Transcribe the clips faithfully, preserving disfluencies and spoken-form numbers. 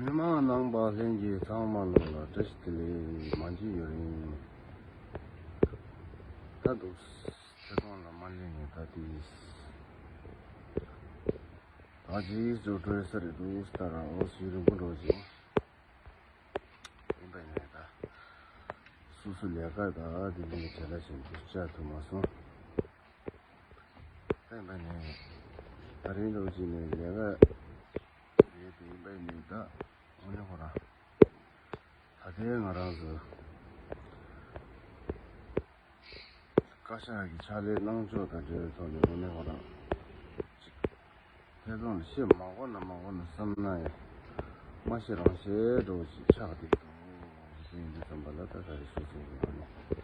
མི་མང་ནང་པ་ལྷན་རྒྱས་ཚང་མ་ལོ་ལ་བཀྲ་ཤིས་བདེ་ལེགས། མ་འཇིགས་ཡུན་རིང་། ད་འདུག་ཐད་གཏོང་ལ་མ་སླེབས་ནས་ད་དེ། ད་ཅིག་ཚོ་བྲོས་ས་རེད་འདུག་ད་རང་འོ་སུ་རིང་པོ་འགྲོ་ཅིང་། ཡིན་པ་ཡིན་ནས་ད། སོ་སོ་ལས་ཀ་ད་དེ་འདྲའི་བྲེལ་བ་ཞིག་འདུག་བྱ་ཐུབ་མ་སོང་། ཡིན་པ་ནས་ད་རིང་འདྲ་བོ་ཅིག་ནས་ལས་ཀ་རེད་དེ། ཡིན་པ་ནས་ད་དངོས་གནས་ཁོ་རང་ད་ལྟའི་ང་རང་ཚོ་བཀའ་ཤག་གི་ཕྱག་ལས་གནང་ཕྱོགས་དང་འབྲེལ་བའི་ཐོག་ནས་དངོས་གནས་ཁོ་རང་ཅིག་ཐད་གཏོང་ལ་བཤད་མ་དགོས་ན་མ་དགོས་ན་བསམ་ན་ཡང་མ་བཤད་རང་བཤད་འདྲ་བོ་ཞིག་ཆགས་བསྡད་འདུག་དེ་ཡིན་དུས་ཙམ་པ་ལ་ད་ག་རེ་སོ་སོ་གི་ངོས་ནས་ད་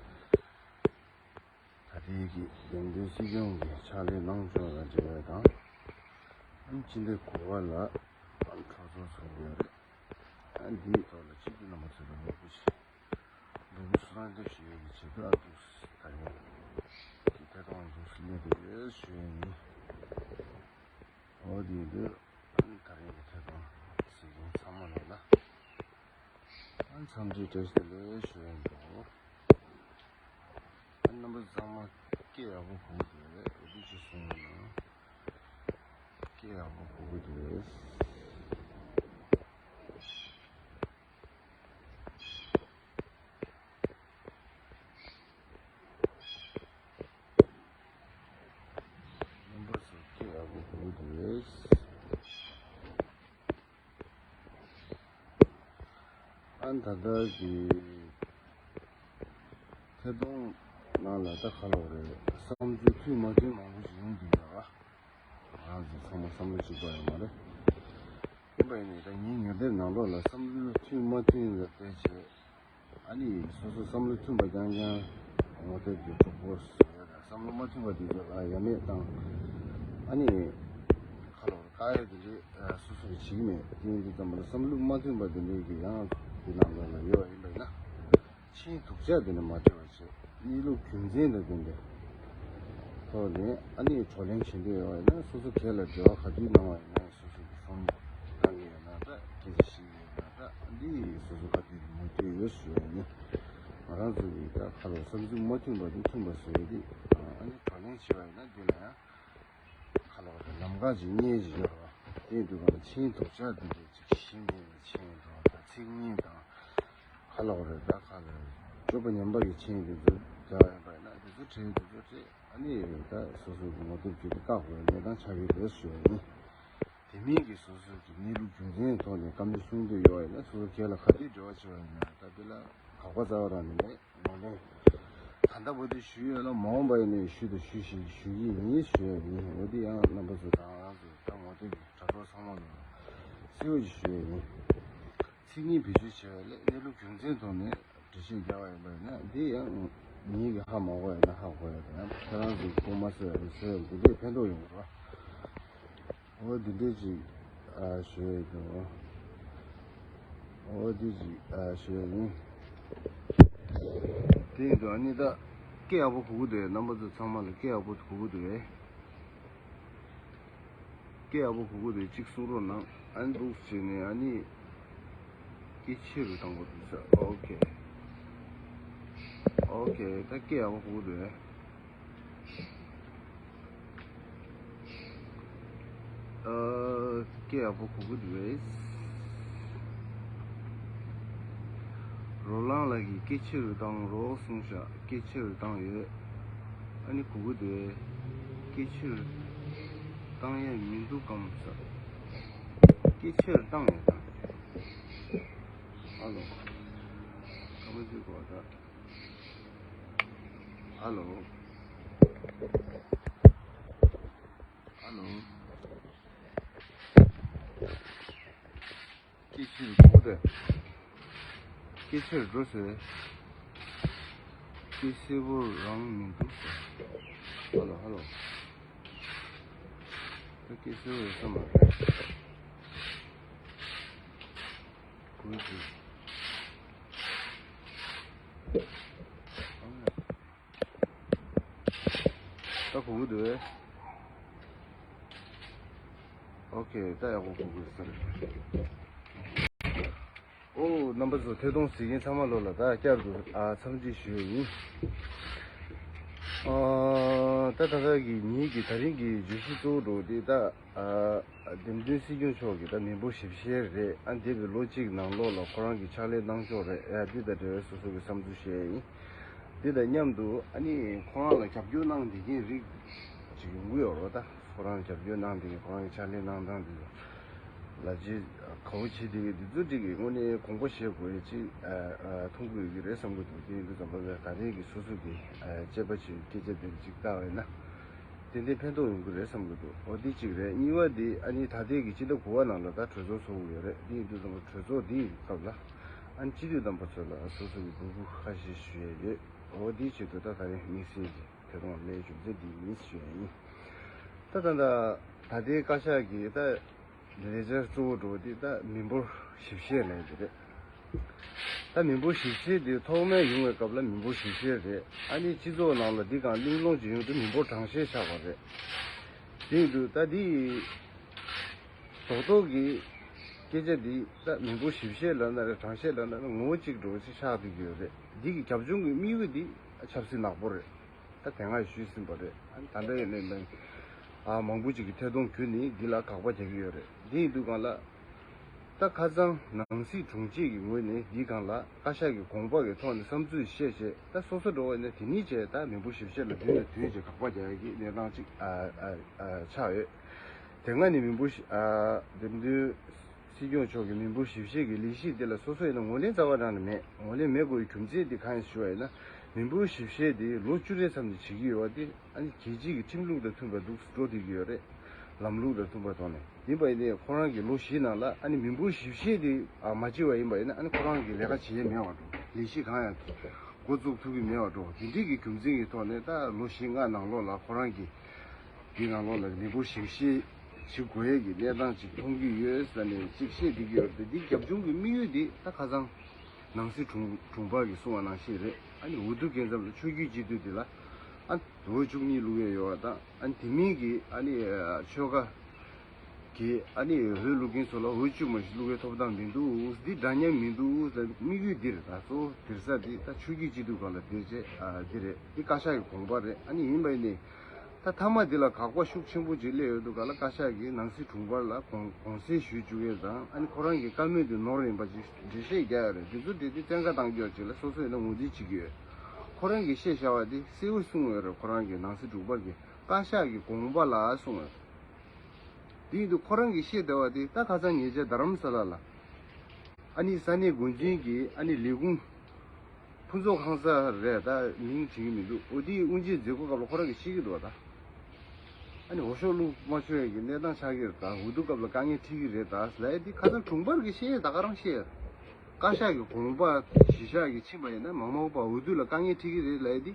ལྟའི་གི་བདེན་དོན་སྲིད་སྐྱོང་གི་ཕྱག་ལས་གནང་ཕྱོགས་ལ་འབྲེལ་བ་དང་། ཨ་ནི་ཕྱི་ཟླ་དགུ་པ་ལ་ཨ་ནི་འཕྲོ་ཚོགས་ཚོགས་ཀྱི་ཡོད་རེད། ཨ་ནི་འདིའི་ཐོག་ལ་སྤྱི་འཐུས་རྣམ་པ་ཚོས་ལ་ངོ་རྒོལ་ཞིག་འབུལ་བའི་སྲོལ་ལྡན་ཞུ་ཡས་ཀྱི་ཆེད་དུ་ཨ་འདུག་ད་རིང་གི་ཐད་གཏོང་འདུག་སེ་སླེབས་ཡོད་ཞུ་ཡས་ཡིན། འོ་དེ་འདི་ཨ་ནི་ད་རིང་གི་ཐད་གཏོང་གཟིགས་མཁན་ཚང་མ་ལ་ལ་ཨ་ནི་འཚམས་འདྲི་བཀྲ་ཤིས་བདེ་ལེགས་ཞུ་ཡས་ཡིན། ཨ་ནི་རྣམ་པ་ཚང་མ་སྐད་ཡག་པོ་གོ་གི་འདུག་རེད། འོ་དེ་ཅིག་གསུངས་ཡོད་ན་སྐད་ཡག་པོ་གོ་གི་འདུག་རེད། རྣམ་པ་ཚོ་སྐད་ཡག་པོ་གོ་གི་འདུག་རེད། ཨ་ད་ལྟ་གི་ཐད་གཏོང་ནང་ལ་ད་ག་ལོག་རེད། བསམ་ཚུལ་མཐུན་མ་མཐུན་མང་པོ་ཞིག་ཡོང་གི་ཡོད་ར། ང་ཚོ་ཚང་མ་བསམ་བློ་གཅིག་པ་ཡོད་མ་རེད། ཡིན་པ་ཡིན་ནའི་ད་ངའི་ཉེ་འདབས་ནང་ལོགས་ལ་བསམ་ཚུལ་མཐུན་མ་མཐུན་ལ་བལྟས་བྱས། ཨ་ནི་སོ་སོ་བསམ་བློ་མཐུན་པ་རྐྱང་རྐྱང་ངོ་དེབ་ཀྱི་གྲོགས་པོ་བཟོས་དང་། བསམ་བློ་མ་མཐུན་པ་དེ་ཚོ་ལ་ཡ་མེད་བཏང་། ཨ་ནི་ཁ་ལོ་བཀག་ཡ་དེ་འདྲའི་སོ་སོ་གིས་བྱེད་ཀྱི་མེད། དེ་ཡིན་དུས་ཙམ་པ་ལ་བསམ་བློ་མ་མཐུན་པ་དེ་འདྲའི་གི་ཡང་དེ་ནང་ལོགས་ལ་ཡོད་པ་ཡིན་པ་ཡིན་ན། ཆིངས་སྡུག་ཅག་དེ་ནི་མ་འབྲེལ་བ་བྱས། གནས་ལུགས་རྒྱུ་མཚན་དང་ལྡན་པའི་ཐོག་ནས་ཨ་ནི་བགྲོ་གླེང་བྱེད་འདོད་ཡོད་པ་ཡིན་ན། སོ་སོ་སྒེར་ལ་འབྲེལ་བ་ག་དུས་གནང་བ་ཡིན་ན། སོ་སོ་གི་ཧྥོན་གནང་གི་ཡོད་ན་འདྲ། སྐད་ཆ་བཤད་ཀྱི་ཡོད་ན་འདྲ། འདི་སོ་སོ་ག་དུས་མུ་མཐུད་ཡོད་ཞུ་ཡ་ཡིན། ང་རང་ཚོ་གི་ད་ཁ་ལོ་བསམ་ཚུལ་མ་མཐུན་པ་དེ་མཐུན་པ་བཟོས་ཏེ། ཨ་ནི་བགྲོ་གླེང་བྱས་པ་ཡིན་ན་འདི་ལ་ཡང་ཁ་ལོ་རེ་ལམ་ཁ་ཅིག་རྙེད་ཀྱི་ཡོད་རེད་བ། དེ་དུས་གང་ལ་ཆིངས་སྡུག་ཅག་དེ་འདྲས་ཅིག་ཤིང་དེ་ཆིངས་འགྲོ་དང་། ཚིག་གཉིས་དང་ཁ་ལོ་རེ་ད་ཁ་ལོ་རེ་སྤྱོད་པ་ངན་པ་གི་ཆིངས་དེ་ཚོ་རྒྱག་ཡོད་པ་ཡིན་ན། དེ་ཚོ་བྲིས་དེ་ཚོ་བྲིས། ཨ་ནི་ད་སོ་སོ་གི་ངོ་དེབ་བརྒྱུད་དེ་བཀག་དགོས་གནས་སྟངས་ཆགས་ཀྱི་རེད་ཞུ་ཡ་ཡིན། དེ་མིན་གྱི་སོ་སོ་གི་གནས་ལུགས་རྒྱུ་མཚན་ཐོག་ནས་བཀའ་མོལ་གསུང་འདོད་ཡོད་པ་ཡིན་ན། སོ་སོ་སྒེར་ལ་ག་དུས་འབྲེལ་བ་བྱས་པ་ཡིན་ན་ད་དེ་ལ་དགག་པ་རྩ་བ་རང་ནས་མེད། ངོས་ལེན་ད་ལྟ་བར་དུ་ཞུས་ཡོད་ལ། མ་འོངས་པ་ཡིན་ནའི་ཞུ་དང་ཞུ་བཞིན་ཞུ་གི་ཡིན་ཞུ་ཡ་ཡིན། འོ་དེ་ཡང་རྣམ་པ་ཚོ་དང་ང་རང་ཚོ་ད་ངོ་དེབ་ཀྱི་དྲ་གྲོགས་ཚང་མ་ལ་གསལ་བོ་ཞིག་ཞུ་ཡ་ཡིན། ཚིག་གཉིས་བེད་སྤྱོད་བྱས་པ་ལས་གནས་ལུགས་རྒྱུ་མཚན་ཐོག་ནས་འགྲེལ་བཤད་རྒྱག་པ་ཡིན་པ་ཡིན་ན། འདི་ཡང་ངེད་ཀྱིས་ཧ་མ་གོ་ཡ་ན་ཧ་གོ་ཡ་དང་། ཡང་ཁྱེད་རང་ཚོས་ཁུངས་མ་གསོལ་ཡ་རེད་ཟེར་ཡ་འདི་འདྲས་ཕན་ཐོགས་ཡོང་གི་རེད། འོ་འདི་འདྲས་ཅིག་ཨ་ཞུ་ཡ་ཡིན། འོ་འདི་ཅིག་ཨ་ཞུ་ཡ་ཡིན། དེ་ཡིན་དུས་ཨ་ནི་ད་སྐད་ཡག་པོ་གོ་གི་འདུག་རྣམ་པ་ཚོ་ཚང་མ་ལ་སྐད་ཡག་པོ་གོ་གི་འདུག་གས། སྐད་ཡག་པོ་གོ་གི་འདུག་གཅིག་གསུང་རོགས་གནང་། ཨ་ནི་འདུག་བྱས་ནས་ཨ་ནི་སྐད་ཆེ་རུ་བཏང་དགོས་འདུག་ས། ཨོ་ཁེ། ཨོ་ཁེ། ད་སྐད་ཡག་པོ་གོ་གི་འདུག་གས། ཨ། སྐད་ཡག་པོ་གོ་གི་འདུག་གས། རོ་ལངས་ལགས་ཀྱིས་སྐད་ཆེ་རུ་བཏང་རོགས་གསུངས་ཤག་སྐད་ཆེ་རུ་བཏང་ཡོད། ཨ་ནི་གོ་གི་འདུག་གས། སྐད་ཆེ་རུ་བཏང་ཡས་མི་འདུག་གམ་ཟེར། སྐད་ཆེ་རུ་བཏང་ཡོད་ད། ཧ་ལོ། ཀ་མ་ཟི་གོ་ད། ཧ་ལོ། ཧ་ལོ། སྐད་ཆེར་གོ་དེ། སྐད་ཆེར་འགྲོ་ཟེར། སྐད་གསལ་པོ་རང་མི་འདུག་ཟེར། ཧ་ལོ་ཧ་ལོ། ད་སྐད་གསལ་པོ་ཡོད་ས་མ་རེད། གོ་ཟེར། ད་གོ་གི་འདུག་གས། ཨོ་ཁེ། ད་ཡག་པོ་གོ་གི་ཟེར། རྣམ་པ་ཚོ་ཐད་གཏོང་གཟིགས་མཁན་ཚང་མ་ལོ་ལ་ད་བསྐྱར་དུ་ཨ་འཚམས་འདྲི་ཞུ་ཡས་ཡིན། ཨ་ད་ད་ལྟ་གི་ཉིད་ཀྱི་ད་རིང་གི་བརྗོད་གཞི་གཙོ་བོ་འགྲོ་དེ་ད་ཨ་འདེམས་ཐོན་སྲིད་སྐྱོང་མཆོག་གི་ད་མི་འབོར་ཞིབ་བཤེར་རེད། ཨ་འདས་པའི་ལོ་གཅིག་ནང་ལོགས་ལ་ཁོ་རང་གི་ཕྱག་ལས་གནང་ཕྱོགས་རེད། ཨ་འདི་དང་འབྲེལ་བའི་སོ་སོ་གི་བསམ་ཚུལ་བཤད་ཡས་ཡིན། འདི་དང་མཉམ་དུ་ཨ་ནི་ཁོ་རང་ལ་རྒྱབ་སྐྱོར་གནང་བསྡད་མཁན་རིགས་ཅིག་ཡོང་གི་ཡོད་རེད། ད་ཁོ་རང་ལ་རྒྱབ་སྐྱོར་གནང་བསྡད་མཁན་ཁོ་རང་གི་ཕྱག་ལས་གནང་སྟངས་འདི་ལ་ལ་ཅི་ག་བོ་བྱེད་བསྡད་མཁན་འདི་ཚོ་ཅིག་གི་དངོས་གནས་དགོངས་པ་བཞེས་དགོས་ཡས་ཅིག་ཨ་ཨ་མཐོང་གི་ཡོད་ཀྱི་རེད་བསམ་གྱི་འདུག་དེ་ཡིན་དུས་ཙམ་པ་ད་རེས་ཀྱི་སོ་སོ་གི་ཨ་དཔྱད་པ་བྱེད་སྐད་ཆ་འདི་ཅིག་བལྟ་བས་ན་ཏན་ཏན་ཕན་ཐོགས་ཡོང་གི་རེད་བསམ་གྱི་འདུག་འོ་འདི་གཅིག་རེད། གཉིས་པ་འདི་ཨ་ནི་ད་ལྟའི་གི་སྤྱི་ཟླ་དགུ་པ་ནང་ལ་ད་གྲོས་ཚོགས་ཚོགས་ཀྱི་ཡོད་རེད། འདི་ཡིན་དུས་ཙམ་པ་གྲོས་ཚོགས་འདི་ཡི་སྐབས་ལ་ཨ་ནི་སྤྱི་འཐུས་རྣམ་པ་ཚོ་ལ་སོ་སོ་གི་འབོད་སྐུལ་ཁ་ཤས་ཞུ་ཡས་ཡོད། འོ་འདིའི་ཆེད་དུ་ད་ད་རེས་དམིགས་བསལ་གྱི་ཐད་གཏོང་ལས་རྒྱུ་མཚན་འདི་ཡིན་ཞུ་ཡས་ཡིན། ད་ད་ད་ད་ལྟའི་བཀའ་ཤག་གི་ད་ལས་འཆར་གཙོ་བོ་འགྲོ་བ་འདི་ད་མི་འབོར་ཞིབ་བཤེར་ལས་འདི་རེད། ད་མི་འབོར་ཞིབ་བཤེར་འདི་ཐོག་མའི་ཡོང་བའི་སྐབས་ལ་མི་འབོར་ཞིབ་བཤེར་རེད། ཨ་ནི་སྤྱི་ཚོགས་ནང་ལ་འདི་གང་གླེང་སློང་བྱེད་ཡོང་དུས་མི་འབོར་གྲངས་བཤེར་ཆགས་པ་རེད། དེ་ཡིན་དུས་ད་འདི་རྡོག་རྡོག་གི་སྐད་ཆ་འདི་ད་མི་འབོར་ཞིབ་བཤེར་ལབ་ན་རེད། གྲངས་བཤེར་ལབ་ན་རེད། ངོ་བོ་གཅིག་འགྲོ་ཞིག་ཆགས་བསྡད་ཀྱི་ཡོད་རེད། འདི་གི་རྒྱབ་ལྗོངས་ཀྱི་དམིགས་ཡུལ་འདི་ཆབ་སྲིད་ནག་པོ་རེད། ད་དེ་སྔ་ཞུས་ཟིན་པ་རེད། ཨ་ནི་ད་ལྟ་ཡང་ནས་ནས་ཨ་མང་པོ་ཅིག་གིས་ཐད་གཏོང་བརྒྱུད་ནས་འདི་ལ་དགག་པ་རྒྱག་གི་ཡོད་རེད། འདི་ཡིན་དུས་གང་ལ་ད་ཁ་སང་ནང་སྲིད་དྲུང་ཆེ་གི་ངོས་ནས་འདི་སྒང་ལ་བཀའ་ཤག་གི་དགོངས་པ་གི་ཐོག་ནས་བསམ་ཚུལ་བཤད་བྱས། ད་སོ་སོ་འགྲོ་བ་ནས་དེ་ནས་བྱས་ད་མི་འབོར་ཞིབ་བཤེར་ལ་མདུན་ལ་མདུན་བྱས་དགག་པ་རྒྱག་ཡ་གི་གནས་སྟངས་ཅིག་ཨ་ཨ་ཨ་ཆགས་ཡོད། དེ་སྔ་ནས་མི་འབོར་ཞིབ་ཨ་འདེམས་ཐོན་སྲིད་སྐྱོང་མཆོག་གི་མི་འབོར་ཞིབ་བཤེར་གྱི་ལས་གཞི་འདི་ལ་སོ་སོ་ཡིན་ན་ངོས་ལེན་རྩ་བ་རང་ནས་མེད། ངོས་ལེན་མེད་དགོས་པའི་རྒྱུ་མཚན་འདི་གང་ཡིན་ཞུ་བ་ཡིན་ན། མི་འབོར་ཞིབ་བཤེར་འདི་ལོ་བཅུ་རེའི་མཚམས་ནས་བྱེད་ཀྱི་ཡོད་པ་འདི་ཨ་ནི་རྒྱལ་སྤྱིའི་གི་ཁྲིམས་ལུགས་དང་མཐུན་པ་འདུག་འགྲོ་བསྡད་ཀྱི་ཡོད་རེད། ལམ་ལུགས་དང་མཐུན་པ་ཐོག་ནས། ཡིན་པ་ཡིན་ནའི་ཁོ་རང་གི་ལོ་བཞིའི་ནང་ལ་ཨ་ནི་མི་འབོར་ཞིབ་བཤེར་འདི་ཨ་མ་བྱེད་པ་ཡིན་པ་ཡིན་ན་ཨ་ནི་ཁོ་རང་གི་ལས་ཀ་བྱེད་ཡས་མེད་པ་འགྲོ། ལས་གཞི་གང་ཡང་འགོ་བཙུགས་ཐུབ་ཀྱི་མེད་པ་འགྲོ། དེ་འདྲའི་གི་རྒྱུ་མཚན་གྱི་ཐོག་ནས་ད་ལོ་བཞི་ལྔ་ནང་ལོགས་ལ་ཁོ་རང་གི་འདི་ནང་ལོགས་ལ་མི་འབོར་ཞིབ་བཤེར་བྱེད་དགོས་ཡས་ཀྱི་གནས་སྟངས་ཅིག་མཐོང་གི་ཡོད་ཟེར་ནས་ཅིག་བཤད་བསྡད་ཀྱི་ཡོད་རེད། འདི་རྒྱབ་ལྗོངས་ཀྱི་དམིགས་ཡུལ་འདི་ད་ཁ་སང་ནང་སྲིད་དྲུང་དྲུང་འཕར་གྱིས་གསུངས་པ་ནང་བཞིན་རེད། ཨ་ནི་འོས་བསྡུ་སྐབས་མཚམས་ལ་ཆོས་བརྒྱུད་སྤྱི་འཐུས་འདི་ལ་ཨ་འོས་བཅུ་གཉིས་བླུག་ཡས་ཡོད་པ་དང་། ཨ་ནི་དེ་མིན་གྱི་ཨ་ནི་ཆོལ་ཁ་གི་ཨ་ནི་འོས་བླུག་མཁན་ཚོ་ལ་འོས་བཅུ་མ་ཞིག་བླུག་ཡས་ཐོབ་ཐང་མི་འདུག་འདི་འདྲ་མཉམ་མི་འདུག་ཟེར། དམིགས་ཡུལ་འདི་རེད། ད་གཙོ་བོ་སྡིར་ས་འདི་ད་ཆོས་བརྒྱུད་སྤྱི་འཐུས་སྒང་ལ་སྡིར་བྱས་ཨ་འདི་རེད། འདི་བཀའ་ཤག་གི་དགོངས་པ་རེད། ཨ་ནི་ཡིན་པ་ཡིན་ནའི་ད་མཐའ་མ་འདི་ལ་དགག་པ་ཤུགས་ཆེན་པོ་ཅིག་སླེབས་ཡོད་འདུག་ག་ལ། བཀའ་ཤག་གིས་ནང་སྲིད་དྲུང་འཕར་ལ་དགོངས་དགོངས་སེལ་ཞུས་བཅུག་ཡས་དང་། ཨ་ནི་ཁོ་རང་གི་བཀའ་མོལ་འདི་ནོར་ཡིན་པ་ཅིག་འགྲེལ་བཤད་རྒྱག་ཡོད་རེད། འདི་ཚོ་འགྲེལ་དུས་བཙན་བཀའ་བཏང་རྒྱུ་ཅིག་ལ་སོ་སོ་ཡིན་ན་ངོས་འཛིན་བྱེད་ཀྱི་ཡོད། ཁོ་རང་གིས་བཤད་བཞག་པ་འདི་གསལ་བོ་གསུངས་ཡོད་རེད། ཁོ་རང་གིས་ནང་སྲིད་དྲུང་འཕར་གྱིས་བཀའ་ཤག་གི་དགོངས་པ་ལ་གསུངས་ཡོད། དེ་ཡིན་དུས་ཁོ་རང་གིས་བཤད་བསྡད་པ་དེ་ད་ཁ་སང་ཉེ་ཆར་རྡ་རམ་ས་ལ་ལ་ཨ་ནི་ས་གནས་འགོ་འཛིན་གྱི་ཨ་ནི་ལས་ཁུངས་ཕུན་ཚོགས་ཁང་གསར་རེད། ད་མིང་བྲིས་ཀྱི་མི་འདུག་འོ་དེའི་དབུ་འབྱེད་མཛད་སྒོ་སྐབས་ལ་ཁོ་རང་གིས་བཤད་ཀྱི་འདུག་བ། ད་ཨ་ནི་འོས་ཤོག་བླུགས་མ་ཆོག་ཡ་གི་གནས་སྟངས་ཆགས་ཀྱི་རེད། ད་འོས་བསྡུ་སྐབས་ལ་དཀའ་ངལ་འཕྲད་ཀྱི་རེད་ད་ལབ་ཡ་དེ་ཁ་སང་དྲུང་འཕར་གྱིས་བཤད་ཡ་ད་ག་རང་བཤད་ཡ། བཀའ་ཤག་གི་དགོངས་པ་གཞི་བཞག་གིས་ཕྱིན་པ་ཡིན་ན་མ་འོངས་པ་འོས་བསྡུ་ལ་དཀའ་ངལ་འཕྲད་ཀྱི་རེད་ལབ་ཡ་དེ།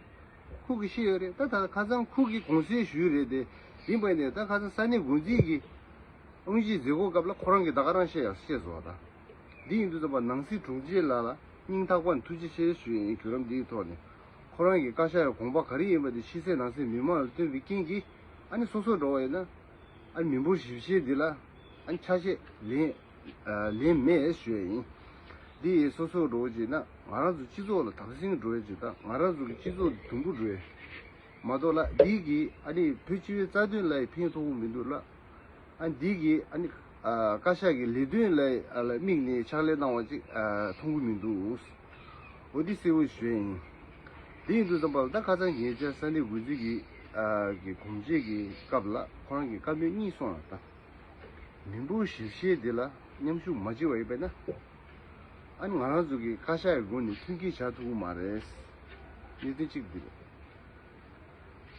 ཁོ་གིས་བཤད་ཡོད་རེད། ད་ད་ཁ་སང་ཁོ་གིས་དགོངས་སེལ་ཞུས་རེད་དེ། ཡིན་པ་ཡིན་ནའི་ད་ཁ་སང་ས་གནས་འགོ་འཛིན་གྱི་དབུ་འབྱེད་མཛད་སྒོ་སྐབས་ལ་ཁོ་རང་གིས་ད་ག་རང་བཤད་ཡ་བཤད་སོང་བ། ད་འདི་ཡིན་དུས་ཙམ་པ་ནང་སྲིད་དྲུང་ཆེ་ལགས་ལ་སྙིང་ཐག་པ་ནས་ཐུགས་རྗེ་ཆེ་ཞུ་ཡ་ཡིན། བརྒྱུད་རིམ་འདིའི་ཐོག་ནས་ཁོ་རང་གི་བཀའ་ཤག་གི་དགོངས་པ་ག་རེ་ཡིན་པ་དེ་ཕྱི་གསལ་ནང་གསལ་མི་མང་ལ་བཏོན་པའི་རྐྱེན་གྱིས། ཨ་ནི་སོ་སོ་འགྲོ་བ་ཡིན་ན་ཨ་ནི་མི་འབོར་ཞིབ་བཤེར་འདི་ལ་ཨ་ནི་ཆ་ཤས་ལེན་ལེན་མེད་ཞུ་ཡ་ཡིན། འདི་ཡིས་སོ་སོ་འགྲོ་བ་ཅིག་ན་ང་རང་ཚོ་སྤྱི་ཚོགས་ལ་དག་སེང་འགྲོ་ཡ་ཅིག་དང་། ང་རང་ཚོ་གི་སྤྱི་ཚོགས་འདི་དུམ་བུ་འགྲོ་ཡ་མ་གཏོགས་ལ་འདི་གིས་ཨ་ནི་བོད་སྤྱི་པའི་རྩ་དོན་ལ་ཡི་ཕན་ཐོགས་ཀྱི་མི་འདུག་ལ། ཨ་འདི་གིས་ཨ་ནི་ཨ་བཀའ་ཤག་གི་ལས་དོན་ལ་ཨ་ལ་དམིགས་ནས་ཕྱག་ལས་གནང་བ་ཅིག་ཨ་མཐོང་གི་མི་འདུག་འོ་འདི་གསལ་བོ་ཞུ་ཡ་ཡིན། འདི་ཡིན་དུས་ཙམ་པ་ལ་ད་ཁ་སང་ཉེ་ཆར་ས་གནས་འགོ་འཛིན་གྱི་ཨ་གི་དགོངས་བཞེས་ཀྱི་སྐབས་ལ་ཁོ་རང་གི་བཀའ་མོལ་གཉིས་སོང་ལ། ད་མི་འབོར་ཞིབ་བཤེར་འདི་ལ་མཉམ་ཞུགས་མ་བྱས་པ་ཡིན་པས་ན། ཨ་ནི་ང་རང་ཚོ་གི་བཀའ་ཤག་གི་སྒོ་ནས་མཐུན་རྐྱེན་བྱ་ཐུབ་ཀྱི་མ་རེད། གནད་དོན་གཅིག་འདི་རེད།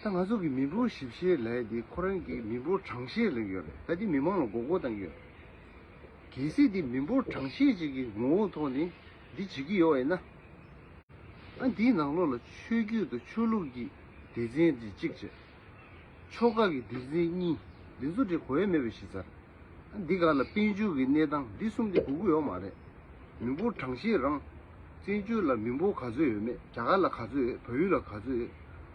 ད་ང་ཚོ་གི་མི་འབོར་ཞིབ་བཤེར་ལབ་ཡ་དེ་ཁོ་རང་གི་མི་འབོར་གྲངས་བཤེར་ལབ་ཀྱི་ཡོད་རེད། ད་དེ་མི་མང་ལ་མགོ་སྐོར་བཏང་གི་ཡོད་རེད། གལ་སྲིད་དེ་མི་འབོར་གྲངས་བཤེར་ཅིག་གི་ངོ་བོ་ཐོག་ནས་འདི་བྱེད་ཀྱི་ཡོད་པ་ཡིན་ན། ཨ་འདིའི་ནང་ལོགས་ལ་ཆོས་བརྒྱུད་དང་ཆོས་ལུགས་ཀྱི་སྡེ་ཚན་འདི་གཅིག་བྱས། ཆོལ་ཁ་གི་སྡེ་ཚན་གཉིས། འདི་ཚོ་འདྲ་དགོས་ཡ་མེད་པའི་གཞི་རྩར། འདི་ག་ལ་དཔལ་འབྱོར་གྱི་གནས་སྟངས་འདི་གསུམ་འདི་དགོས་ཀྱི་ཡོད་མ་རེད། མི་འབོར་གྲངས་བཤེར་རང་། བཙན་བྱོལ་ལ་མི་འབོར་ག་ཚོད་ཡོད་མེད། རྒྱ་གར་ལ་ག་ཚོད་ཡོད། བལ་ཡུལ་ལ་ག་ཚོད་ཡོད།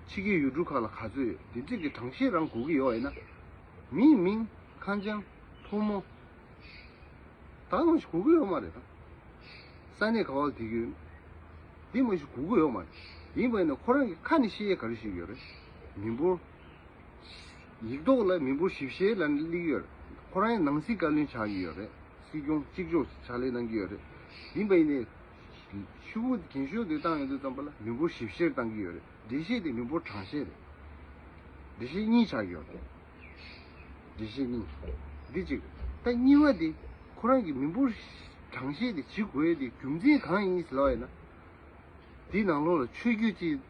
ཕྱི་རྒྱལ་ཡུལ་གྲུ་ཁག་ལ་ག་ཚོད་ཡོད། འདི་འདྲ་གི་གྲངས་བཤེར་རང་དགོས་ཀྱི་ཡོད་ཡིན་ན། མིའི་མིང་། ཁ་བྱང་། ཕོ་མོ། ད་གང་ཞིག་དགོས་ཀྱི་ཡོད་མ་རེད་ད། ས་གནས་ག་བ་དེ་གི་འདི་མ་གཞི་གོ་གི་ཡོད་མ་རེད། ཡིན་པ་ཡིན་ན་ཁོ་རང་གི་ཁ་ནས་བཤད་ཡས་ག་རེ་བཤད་ཡོད་རེད། མི་འབོར། ཡིག་ཐོག་ལ་མི་འབོར་ཞིབ་བཤེར་ལ་སླེབས་ཡོད་རེད། ཁོ་རང་ཡང་ནང་སྲིད་བཀའ་བློན་ཆགས་ཀྱི་ཡོད་རེད། སྲིད་སྐྱོང་གཅིག་ལྕོགས་ཕྱག་ལས་གནང་གི་ཡོད་རེད། ཡིན་པ་ཡིན་ནའི་ཤུ་གུ་རྒན་ཤོས་དེ་བཏང་ཡོང་དུས་ཙམ་པ་ལ་མི་འབོར་ཞིབ་བཤེར་བཏང་གི་ཡོད་རེད། འགྲེལ་བཤད་དེ་མི་འབོར་གྲངས་བཤེར་རེད། འགྲེལ་བཤད་གཉིས་ཆགས་ཀྱི་ཡོད་རེད། འགྲེལ་བཤད་གཉིས། འདི་གཅིག་རེད། ད་གཉིས་པ་དེ་ཁོ་རང་གི་མི་འབོར་གྲངས་བཤེར་དེ་བྱེད་དགོས་ཡས་དེ་རྒྱུ་མཚན་གང་ཡིན་ཟེར་བ་ཡིན་ན། དེའི་ནང་ལོགས་ལ་ཆོས་བརྒྱུད་ཅིག་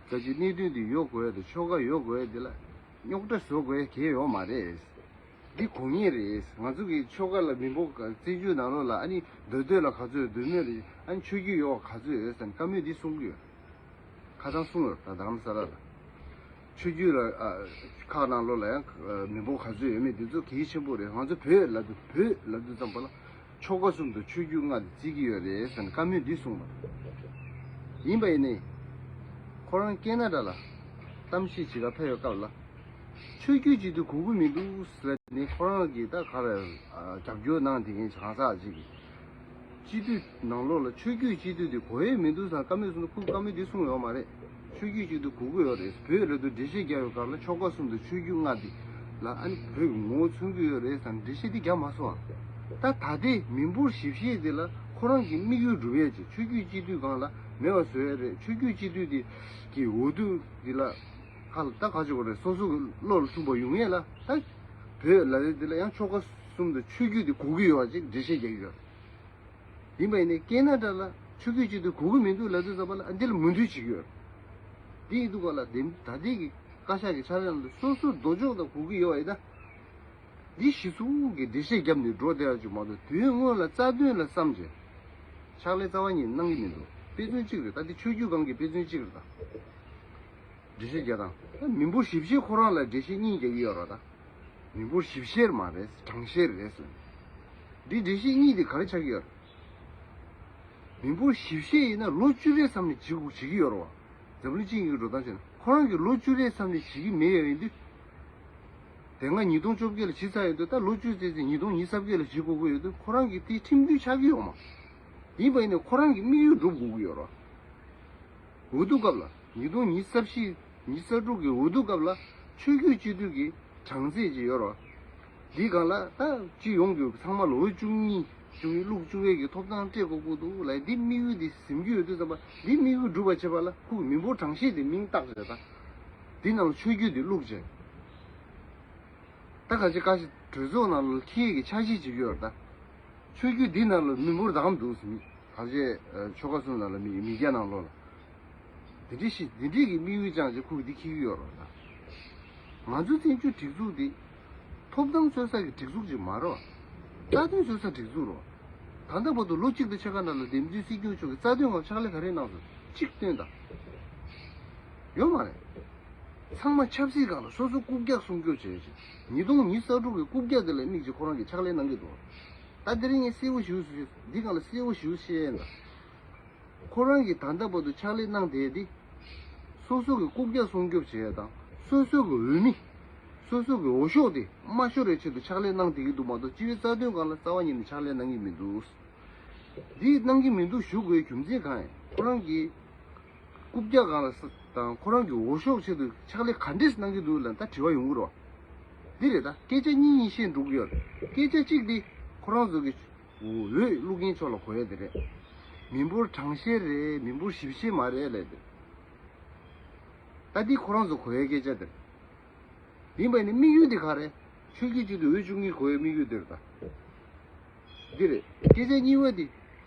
ད་ཅིག་གནད་དོན་དེ་ཡོད་དགོས་ཡས་དེ་ཆོལ་ཁ་ཡོད་དགོས་ཡས་དེ་ལ་རྙོག་དྲ་བཟོ་དགོས་ཡས་གལ་ཡོད་མ་རེད། འདི་དགོས་ངེས་རེད། ང་ཚོ་གི་ཆོལ་ཁ་ལ་མི་འབོར་བཙན་བྱོལ་ནང་ལོགས་ལ་ཨ་ནི་མདོ་སྟོད་ལ་ག་ཚོད་ཡོད། མདོ་སྨད་ལ་ཨ་ནི་ཆོས་བརྒྱུད་ཡོད་པ་ག་ཚོད་ཡོད་ཟེར་ནས་བཀའ་མོལ་འདི་གསུང་གི་ཡོད། ཁ་སང་གསུང་ཡོད་ད་རྡ་རམ་ས་ལ་ལ། ཆོས་བརྒྱུད་ལ་ཨ་ཁག་ནང་ལོགས་ལ་ཡང་ཨ་མི་འབོར་ག་ཚོད་ཡོད་མེད་འདི་ཚོ་གལ་ཆེན་པོ་རེད། ང་ཚོ་བོད་ལབ་དུས་བོད་ལབ་དུས་ཙམ་པ་ལ་ཆོལ་ཁ་གསུམ་དང་ཆོས་བརྒྱུད་ལྔ་དེ་བརྩི་གི་ཡོད་རེད་ཟེར་ནས་བཀའ་མོལ་འདི་གསུངས་པ། ཡིན་པ་ཡིན་ནའི་ཁོ་རང་ཀེ་ན་ཌ་ལ་གཏམ་བཤད་བྱེད་ག་ཕེབས་པའི་སྐབས་ལ། ཆོས་བརྒྱུད་སྤྱི་འཐུས་དགོས་ཀྱི་མི་འདུག་ཟེར་ནས་ཁོ་རང་གིས་ད་ག་རེ་རྒྱབ་སྐྱོར་གནང་བསྡད་མཁན་གང་ཟག་ཅིག་གིས། སྤྱི་འཐུས་ནང་ལོགས་ལ་ཆོས་བརྒྱུད་སྤྱི་འཐུས་དེ་དགོས་ཡས་མི་འདུག་ཟེར་བཀའ་མོལ་གསུངས་ན་ཁོས་བཀའ་མོལ་འདི་གསུངས་ཡོད་མ་རེད། ཆོས་བརྒྱུད་སྤྱི་འཐུས་དགོས་ཀྱི་ཡོད་རེད། བོད་ལ་དུ་འགྲེལ་བཤད་རྒྱག་ཡོད་སྐབས་ལ་ཆོལ་ཁ་གསུམ་དང་ཆོས་བརྒྱུད་ལྔ་འདི་ལ་ཨ་ནི་བོད་ཀྱི་ངོ་བོ་མཚོན་གྱི་ཡོད་རེད་ཟེར་ནས་འགྲེལ་བཤད་འདི་རྒྱག་མ་སོང་ཨ། ད་ད་ལྟའི་མི་འབོར་ཞིབ་བཤེར་འདི་ལ་ཁོ་རང་གི་དམིགས་ཡུལ་འགྲུབ་ཡས་ཀྱི་ཆོས་བརྒྱུད་སྤྱི་འཐུས་སྒང་ལ་མེད་པ་བཟོ་ཡས་རེད། ཆོས་བརྒྱུད་སྤྱི་འཐུས་འདི་གི་འོས་བསྡུ་འདི་ལ་ཁ་ལ་ད་ག་ཅིག་གོ་རེད། སོ་སོ་གི་བློ་ལ་ཐུག་པ་ཡོང་ཡས་ལ་ད་བོད་ལ་རེད། འདི་ལ་ཡང་ཆོལ་ཁ་གསུམ་དང་ཆོས་བརྒྱུད་འདི་དགོས་ཀྱི་ཡོད་པ་ཅིག་འགྲེལ་བཤད་རྒྱག་གི་ཡོད། ཡིན་པ་ཡིན་ནའི་ཀེ་ན་ཌ་ལ་ཆོས་བརྒྱུད་སྤྱི་འཐུས་དགོས་ཀྱི་མི་འདུག་ལབ་དུས་ཙམ་པ་ལ་ཨ་འདི་ལ་མོས་མཐུན་བྱེད་ཀྱི་ཡོད། འདི་ཡིན་དུས་ག་ལ་དེ་ད་ལྟའི་གི་བཀའ་ཤག་གི་ཕྱག་ལས་ནང་དུ་སོ་སོ་ལྡོག་ཕྱོགས་དང་གོ་གི་ཡོད་པ་ཡིན་ན། འདི་གཞི་བཟུང་གི་འགྲེལ་བཤད་བརྒྱབ་ནས་འགྲོ་བསྡད་ཡ་ཅིག་མ་གཏོགས་དུས་ཡུན་སྔོན་ལ་རྩ་དོན་ལ་བསམ་བྱས། ཕྱག་ལས་རྩ་བ་ཉིད་གནང་གི་མི་འདུག་དཔེ་མཚོན་གཅིག་རེད། ད་འདི་ཆོས་བརྒྱུད་སྒང་གི་དཔེ་མཚོན་གཅིག་རེད་ད། འགྲེལ་བཤད་རྒྱག་སྟངས་ད་མི་འབོར་ཞིབ་བཤེར་ཁོ་རང་ལ་འགྲེལ་བཤད་གཉིས་རྒྱག་གི་ཡོད་རེད་ད། མི་འབོར་ཞིབ་བཤེར་མ་རེད། གྲངས་བཤེར་རེད་ཟེར། འདི་འགྲེལ་བཤད་གཉིས་དེ་ག་རེ་ཆགས་ཀྱི་ཡོད་རེད། མི་འབོར་ཞིབ་བཤེར་ཡིན་ན་ལོ་བཅུ་རེའི་མཚམས་ནས་བྱེད་དགོས་བྱེད་ཀྱི་ཡོད་རེད་བ། འཛམ་གླིང་སྤྱི་ཡོངས་ཀྱི་འགྲོ་སྟངས་བྱས་ན་ཁོ་རང་གིས་ལོ་བཅུ་རེའི་མཚམས་ནས་བྱེད་ཀྱི་མེད་ཡོད་ཡིན་དུས། དེ་སྔ་ཉིས་སྟོང་བཅོ་བརྒྱད་ལ་བྱེད་ཚར་ཡོད་དུས་ད་ལོ་བཅུ་ཙམ་ཙམ་ཉིས་སྟོང་ཉི་ཤུ་རྩ་བརྒྱད་ལ་བྱེད་དགོས་ཀྱི་ཡོད་དུས་ཁོ་རང་གིས་དེ་ཁྲིམས་མཐུན་ཆགས་ཀྱི་ཡོད་མ། ཡིན་པ་ཡིན་ནའི་ཁོ་རང་གི་དམིགས་ཡུལ་འགྲུབ་དགོས་ཀྱི་ཡོད་རེད་བ། འོས་བསྡུ་སྐབས་ལ་ཉིས་སྟོང་ཉི་ཤུ་རྩ་བཞི་ཉི་ཤུ་རྩ་དྲུག་གི་འོས་བསྡུ་སྐབས་ལ་ཆོས་བརྒྱུད་སྤྱི་འཐུས་ཀྱི་གྲངས་ཚད་ཅིག་ཡོད་རེད་བ། འདིའི་སྒང་ལ་ད་སྤྱི་ཡོངས་ཀྱི་ཚང་མ་ལ་འོས་བཅུ་གཉིས་བཅུ་གཉིས་བླུག་བཅུག་ཡས་ཀྱི་ཐོབ་ཐང་སྤྲད་དགོས་ཀྱི་འདུག་ལབ། འདི་དམིགས་ཡུལ་འདི་ཟིན་གྱི་ཡོད་དུས་ཙམ་པ་འདི་དམིགས་ཡུལ་འགྲུབ་པ་བྱེད་པ་ལ་ཁོ་གི་མི་འབོར་གྲངས་བཤེར་དེ་མིང་བཏགས་བྱས་ད། འདི་ནང་ལ་ཆོས་བརྒྱུད་འདི་བླུག་བྱས། ད་ག་ཅི་བཀའ་ཤག་གྲོས་ཚོགས་ནང་ལ་འཁྱེར་ཡས་ཀྱི་འཆར་གཞི་ཅིག་ཡོད་རེད་ད། ཆོས་བརྒྱུད་འདི་ནང་ལ་མི་འབོར་བདག་འདུག་ཟིན། ག་ཅི་ཆོལ་ཁ་གསུམ་ནང་ལ་མི་མི་སྐྱ་ནང་ལོགས་ལ། འདི་འདྲའི་ཞིག་འདི་འདྲའི་གི་དམིགས་ཡུལ་བཅངས་བྱས་ཁོ་གི་འདི་འཁྱེར་གྱི་ཡོད་རེད་ད། ང་ཚོའི་བཙན་བྱོལ་སྒྲིག་འཛུགས་འདི་ཐོབ་ཐང་རྩོད་ས་གི་སྒྲིག་འཛུགས་ཅིག་མ་རེད་བ། རྩ་དོན་རྩོད་ས་སྒྲིག་འཛུགས་རེད་བ། ད་ལྟ་བར་དུ་ལོ་གཅིག་དང་ཕྱེད་ཀ་ནང་ལ་འདེམས་ཐོན་སྲིད་སྐྱོང་མཆོག་གིས་རྩ་དོན་སྒང་ཕྱག་ལས་ག་རེ་གནང་སོང་གཅིག་སྟོན་དང་། ཡོད་མ་རེད། ཚང་མ་ཆབ་སྲིད་སྒང་ལ་སོ་སོ་རྐུབ་བཀྱག་སྲུང་སྐྱོབ་བྱས་ཤིང་ཉིས་སྟོང་ཉི་ཤུ་རྩ་དྲུག་གི་རྐུབ་བཀྱག་དེ་ལ་དམིགས་ཀྱིས་ཁོ་རང་གིས་ཕྱག་ལས་གནང་གི་འདུག་ད་དེ་རིང་ངས་གསལ་བོ་ཞུ་ཞུ་འདི་སྒང་ལ་གསལ་བོ་ཞུ་བཤད་ཡིན་ད། ཁོ་རང་གིས་ད་ལྟ་བར་དུ་ཕྱག་ལས་གནང་བསྡད་དེ། སོ་སོ་གི་རྐུབ་བཀྱག་སྲུང་སྐྱོབ་བྱས་དང་སོ་སོ་གི་འོས་མི། སོ་སོ་གི་འོས་ཤོག་དེ་མ་ཤོར་བའི་ཆེད་དུ་ཕྱག་ལས་གནང་བསྡད་ཀྱི་འདུག་མ་གཏོགས་སྤྱི་བའི་རྩ་དོན་སྒང་ལ་རྩ་བ་ཉིད་ནས་ཕྱག་ལས་གནང་གི་མི་འདུག་འདི་གནང་གི་མི་འདུག་ཞུ་དགོས་རྒྱུ་མཚན་གང་ཡིན། ཁོ་རང་གིས་རྐུབ་བཀྱག་སྒང་ལ་ས་དང་ཁོ་རང་གི་འོས་ཤོག་ཆེད་དུ་ཕྱག་ལས་ག་འདྲས་གནང་གི་འདུག་ལབ་ད་དྲི་བ་ཡོང་གི་རེད་བ། འདི་རེད་ད་སྐད་ཆ་གཉིས་གཉིས་བཤད་འགྲོ་གི་ཡོད་རེད། སྐད་ཆ་གཅིག་འདི་ཁོ་རང་ཚོ་གི་འོས་བླུག་མཁན་ཕྱོགས་ལ་གོ་ཡ་དེ་རེད། མི་འབོར་གྲངས་བཤེར་རེད། མི་འབོར་ཞིབ་བཤེར་མ་རེད་ལབ་དེ། ད་འདི་ཁོ་རང་ཚོ་གོ་ཡ་སྐད་ཆ་དེ་རེད། ཡིན་པ་ཡིན་ན་དམིགས་ཡུལ་དེ་ག་རེད། ཆོས་བརྒྱུད་སྤྱི་འཐུས་འོས་བཅུ་གཉིས་གོ་ཡའི་དམིགས་ཡུལ་དེ་རེད་ད། འདི་རེད། སྐད་ཆ་གཉིས་པ་དེ།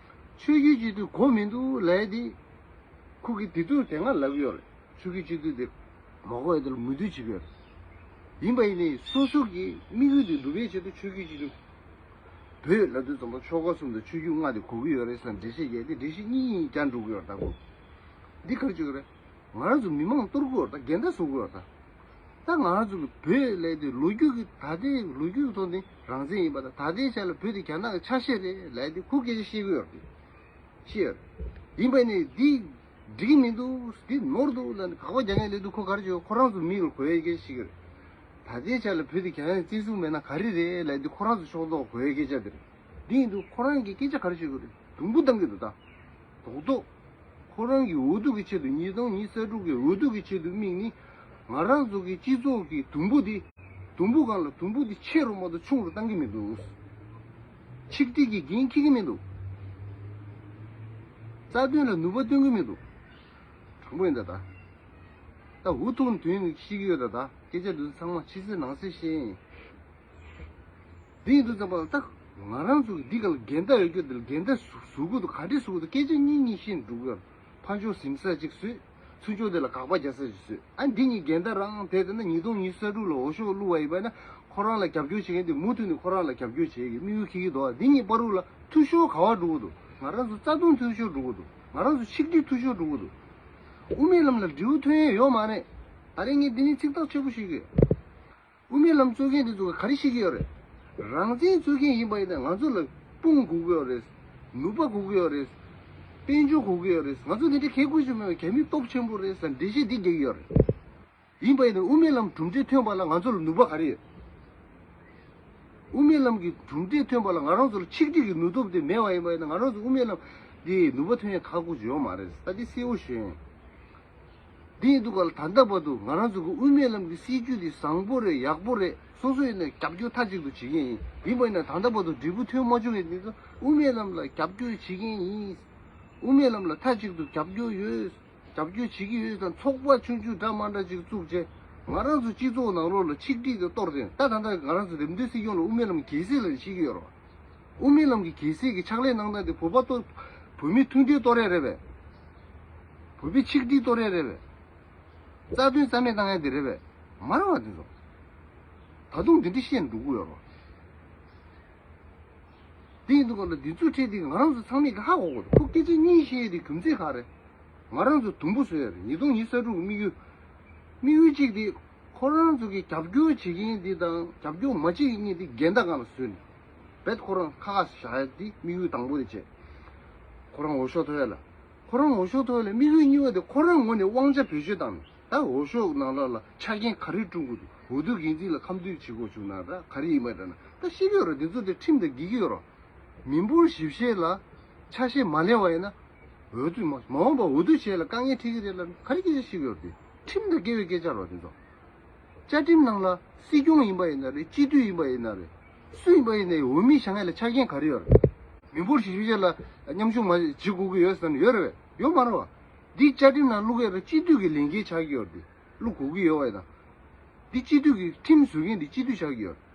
ཆོས་བརྒྱུད་སྤྱི་འཐུས་གོ་མི་འདུག་ལབ་ཡ་དེ། ཁོ་གིས་དེ་དུས་དེ་སྔ་ལབ་ཀྱི་ཡོད་རེད། ཆོས་བརྒྱུད་སྤྱི་འཐུས་དེ་མ་གོ་ཡ་དེ་ལ་མོས་མཐུན་བྱེད་ཀྱི་ཡོད་རེད། ཡིན་པ་ཡིན་ནའི་སོ་སོ་གི་དམིགས་ཡུལ་དེ་འགྲུབ་པའི་ཆེད་དུ་ཆོས་བརྒྱུད་སྤྱི་འཐུས། བོད་ལབ་དུས་ཙམ་པ་ཆོལ་ཁ་གསུམ་དང་ཆོས་བརྒྱུད་ལྔ་དེ་གོ་གི་ཡོད་རེད་ཟེར་འགྲེལ་བཤད་རྒྱག་དེ་འགྲེལ་བཤད་གཉིས་གཉིས་བརྒྱབ་འགྲོ་གི་ཡོད་རེད་ད་ཁོ། འདི་ག་རེ་བྱེད་ཀྱི་རེད། ང་རང་ཚོ་མི་མང་གཏོར་གི་ཡོད་རེད་ད། འགལ་ཟླ་བཟོ་གི་ཡོད་རེད་ད། ད་ང་རང་ཚོ་གི་བོད་ལས་དེ་ལོ་རྒྱུས་ཀྱི་ད་ལྟའི་ལོ་རྒྱུས་ཀྱི་ཐོག་ནས་རང་བཙན་ཡིན་པ་དང་ད་ལྟའི་ཆ་ལ་བོད་དེ་རྒྱ་ནག་གི་ཆ་ཤས་རེད་ལབ་དེ་ཁོ་སྐད་ཆ་བཤད་གི་ཡོད་རེད། ཤེས་ཡོད་རེད། ཡིན་པ་ནི་འདི་འགྲིག་གི་མི་འདུག་འདི་ནོར་འདུག་ལབ་ནས་དགག་པ་རྒྱག་མཁན་སླེབས་དུས་ཁོ་ག་རེ་བྱེད། ཁོ་རང་ཚོ་མིག་ལ་གོ་ཡའི་སྐད་ཆ་ཞིག་རེད། ད་ལྟའི་ཆ་ལ་བོད་དེ་རྒྱ་ནག་བཙན་བཟུང་མེད་ན་ག་རེ་རེད་ལབ་དུས་ཁོ་རང་ཚོ་ཕྱོགས་གཏོགས་གོ་ཡའི་སྐད་ཆ་དེ་རེད། འདི་ཡིན་དུས་ཁོ་རང་གིས་སྐད་ཆ་ག་རེ་བཤད་དགོས་རེད། དུམ་བུ་བཏང་གི་འདུག་ད། རྡོག་རྡོག་ཁོ་རང་གི་འོས་བསྡུ་གི་ཆེད་དུ། ཉིས་སྟོང་ཉི་ཤུ་རྩ་དྲུག་གི་འོས་བསྡུ་གི་ཆེད་དུ་དམིགས་ནི། ང་རང་ཚོ་གི་སྤྱི་ཚོགས་ཀྱི་དུམ་བུ་འདི། དུམ་བུ་སྒང་ལ་དུམ་བུ་འདི་ཆེ་རུ་མ་གཏོགས་ཆུང་རུ་བཏང་གི་མི་འདུག་ཆིག་སྒྲིལ་གྱི་འགན་འཁྱེར་གྱི་མི་འདུག་རྩ་དོན་ལ་ནུས་པ་སྟོན་གྱི་མི་འདུག་དྲང་པོ་ཡིན་ད་ད། ད་འུ་ཐུག་དོན་ནི་ཤེས་ཀྱི་ཡོད་ད་ད། སྐད་ཆ་འདི་ཚོ་ཚང་མ་ཕྱི་གསལ་ནང་གསལ་བཤད་ཡིན། འདི་ཡིན་དུས་ཙམ་པ་ལ་ད་ང་རང་ཚོ་གི་འདི་ག་ལ་འགལ་ཟླ་ཡོད་རྒྱུ་འདི་ལ་འགལ་ཟླ་བཟོ་གི་འདུག་ག་འདྲས་བཟོ་གི་འདུག་སྐད་ཆ་གཉིས་གཉིས་བཤད་འགྲོ་གི་ཡོད། ཕར་ཕྱོགས་ཟིན་ས་ཅིག་བཟོས། ཚུར་ཕྱོགས་དེ་ལ་དགག་པ་རྒྱག་ས་ཅིག་བཟོས། ཨ་འདི་གཉིས་འགལ་ཟླ་རང་དེ་ལྟ་ན་ཉིས་སྟོང་ཉི་ཤུ་རྩ་དྲུག་ལ་འོས་ཤོག་བླུགས་པ་ཡིན་པ་ན། ཁོ་རང་ལ་རྒྱབ་སྐྱོར་བྱེད་མཁན་དེ་མུ་མཐུད་ནས་ཁོ་རང་ལ་རྒྱབ་སྐྱོར་བྱེད་ཀྱི་དམིགས་ཡུལ་འཁྱེར་གྱི་འདུག་འདི་གཉིས་བར་དུ་ལ་འཐུས་ཤོར་ག་པར་འགྲོ་གི་འདུག་ང་རང་ཚོ་རྩ་དོན་འཐུས་ཤོར་འགྲོ་གི་འདུག་ང་རང་ཚོ་ཆིག་སྒྲིལ་འཐུས་ཤོར་འགྲོ་གི་འདུག་དབུ་མའི་ལམ་ལ་འབྲས་བུ་ཐོན་ཡས་ཡོད་མ་རེད། ད་རེས་ངས་འདི་ནས་ཚིག་ཐག་ཆོད་པོ་ཞུ་གི་ཡོད། དབུ་མའི་ལམ་རྩོད་མཁན་དེ་ཚོ་ག་རེ་བཤད་ཀྱི་ཡོད་རེད། རང་བཙན་རྩོད་མཁན་ཡིན་པ་ཡིན་ན་ང་ཚོ་ལ་དཔུང་དགོས་ཀྱི་ཡོད་རེད། ནུས་པ་དགོས་ཀྱི་ཡོད་རེད། དཔལ་འབྱོར་དགོས་ཀྱི་ཡོད་རེད། ང་ཚོ་དེ་འདྲའི་གལ་དགོས་ཀྱི་མེད་པ། རྒྱ་མི་སྟོབས་ཆེན་པོ་རེད་ཟེར་འགྲེལ་བཤད་འདི་རྒྱག་གི་ཡོད་རེད། ཡིན་པ་ཡིན་ན་དབུ་མའི་ལམ་གྲུབ་འབྲས་ཐོན་པ་ལ་ང་ཚོ་ལ་ནུས་པ་ག་རེ་ཡོད། དབུ་མའི་ལམ་གྱི་གྲུབ་འབྲས་ཐོན་པ་ལ་ང་རང་ཚོ་ལ་ཆིག་སྒྲིལ་གྱི་ནུས་སྟོབས་དེ་མེད་པ་ཡིན་པ་ཡིན་ན། ང་རང་ཚོ་དབུ་མའི་ལམ་འདི་ནུས་པ་ཐོན་ཡས་ཁག་པོ་ཅིག་ཡོད་མ་རེད། ད་འདི་གསལ་པོ་ཞུ་ཡིན། འདི་ཡིན་དུས་ག་ལ་ད་ལྟ་བར་དུ་ང་རང་ཚོ་གི་དབུ་མའི་ལམ་གྱི་སྲིད་བྱུས་འདི་བཟང་པོ་རེད། ཡག་པོ་རེད། སོ་སོ་ཡིན་ན་རྒྱབ་སྐྱོར་མཐའ་གཅིག་ཏུ་བྱེད་མཁན་ཡིན། ཡིན་པ་ཡིན་ན་ད་ལྟ་བར་དུ་འབྲས་བུ་ཐོན་མ་བྱུང་བའི་འདི་ཚོ་དབུ་མའི་ལམ་ལ་རྒྱབ་སྐྱོར་བྱེད་མཁན་ཡིན། དབུ་མའི་ལམ་ལ་མཐའ་གཅིག་ཏུ་རྒྱབ་སྐྱོར་ཡོད། རྒྱབ་སྐྱོར་བྱེད་ཀྱི་ཡོད་ཙང་ཚོགས་པ་ཆུང་ཆུང་འདྲ་མ་འདྲ་ཅིག་བཙུགས་བྱས། ང་རང་ཚོ་སྤྱི་ཚོགས་ནང་ལོགས་ལ་ཆིག་སྒྲིལ་དེ་གཏོར་ཏེ། ད་ད་ལྟ་ང་རང་ཚོ་འདེམས་ཐོན་སྲིད་སྐྱོང་ལ་དབུ་མའི་ལམ་གྱི་གལ་སྲིད་ལ་བཤད་ཀྱི་ཡོད་རེད། དབུ་མའི་ལམ་གྱི་གལ་སྲིད་ཀྱི་ཕྱག་ལས་གནང་སྟངས་དེ་བོད་པ་གཏོར། བོད་མི་མཐུན་སྒྲིལ་གཏོར་ཡས་རེད་པས། བོད་པའི་ཆིག་སྒྲིལ་གཏོར་ཡས་རེད་པས། རྩ་དོན་རྩ་མེད་བཏང་ཡས་དེ་རེད་པས། མ་རེད་བ་དེ་ཚོ། ད་དུང་འདི་འདྲ་བཤད་འགྲོ་གི་ཡོད་རེད་བ། དེ་ཡིན་དུས་ག་ལ་འདི་ཚོའི་གྲས་དེ་ང་རང་ཚོ་ཚང་མས་ཀྱི་ཧ་གོ་དགོས་འདུག་ཁོ་སྐད་ཆ་གཉིས་བཤད་ཡས་དེ་རྒྱུ་མཚན་ག་རེ། ང་རང་ཚོ་དུམ་བུ་བཟོ་ཡས་རེད། ཉིས་སྟོང་ཉི་ཤུ་རྩ་དྲུག་གི་དམིགས་ཡུལ། དམིགས་ཡུལ་གཅིག་དེ། ཁོ་རང་ཚོ་གི་རྒྱབ་སྐྱོར་བྱེད་མཁན་འདི་དང་རྒྱབ་སྐྱོར་མ་བྱེད་མཁན་འདི་འགལ་ཟླ་སྒང་ལ་བཟོས་ནས། རྦད་ཁོ་རང་ཁ་ཁ་བཞག་ཡས་དེ་དམིགས་ཡུལ་དང་པོ་དེ་བྱས། ཁོ་རང་འོས་ཤོག་ཐོབ་ཡས་ལ། ཁོ་རང་འོས་ཤོག་ཐོབ་ཡས་ལ་དམིགས་ཡུལ་གཉིས་པ་དེ་ཁོ་རང་ངོས་ནས་དབང་ཆ་བེད་སྤྱོད་བཏང་ནས། ད་འོས་ཤོག་ནང་ལོགས་ལ་ཆ་རྐྱེན་ག་རེ་བསྐྲུན་དགོས་འདུག་འོས་བསྡུ་འགན་འཛིན་ལ་ཁ་མཐུན་བྱེད་དགོས་བྱུང་ན་ར་ག་རེ་ཡིན་པ་འདྲ་ན་ད་ཤེས་ཀྱི་ཡོད་ར། འདི་ཚོ་དེ་ཁྲིམས་དང་འགལ་གྱི་ཡོད་ར། མི་འབོར་ཞིབ་བཤེར་ལ་ཆ་ཤས་མ་ལེན་པ་ཡིན་ན། འོས་བསྡུ་མ་མ་འོངས་པ་འོས་བསྡུ་བྱས་ལ་དཀའ་ངལ་འཕྲད་ཀྱི་རེད་ལ་ག་རེ་སྐད་ཆ་བཤད་ཀྱི་ཡོད་རེད། དེ་ཁྲིམས་དང་འགལ་བའི་སྐད་ཆ་རེད་དེ་ཚོ། བཅའ་ཁྲིམས་ནང་ལ་སྲིད་སྐྱོང་ཡིན་པ་ཡིན་ན་རེད། སྤྱི་འཐུས་ཡིན་པ་ཡིན་ན་རེད། སུ་ཡིན་པ་ཡིན་ནའི་འོས་མི་བཞེངས་ཡས་ལ་ཆ་རྐྱེན་ག་རེ་ཡོད་རེད། མི་འབོར་ཞིབ་བཤེར་ལ་མཉམ་ཞུགས་མ་བྱེད་དགོས་ཀྱི་ཡོད་ཟེར་ན་ཡོད་རེད་པས། ཡོད་མ་རེད་བ། འདི་བཅའ་ཁྲིམས་ནང་བླུག་ཡས་རེད། སྤྱི་འཐུས་ཀྱི་ལས་འགན་ཆགས་ཀྱི་ཡོད་རེད། དེ་བླུག་དགོས་ཀྱི་ཡོད་པ་ཡིན་ན། འདི་སྤྱི་འཐུས་ཀྱི་ཁྲིམས་བཟོ་མཁན་འདི་སྤྱི་འཐུས་ཆགས་ཀྱི་ཡོད་རེད།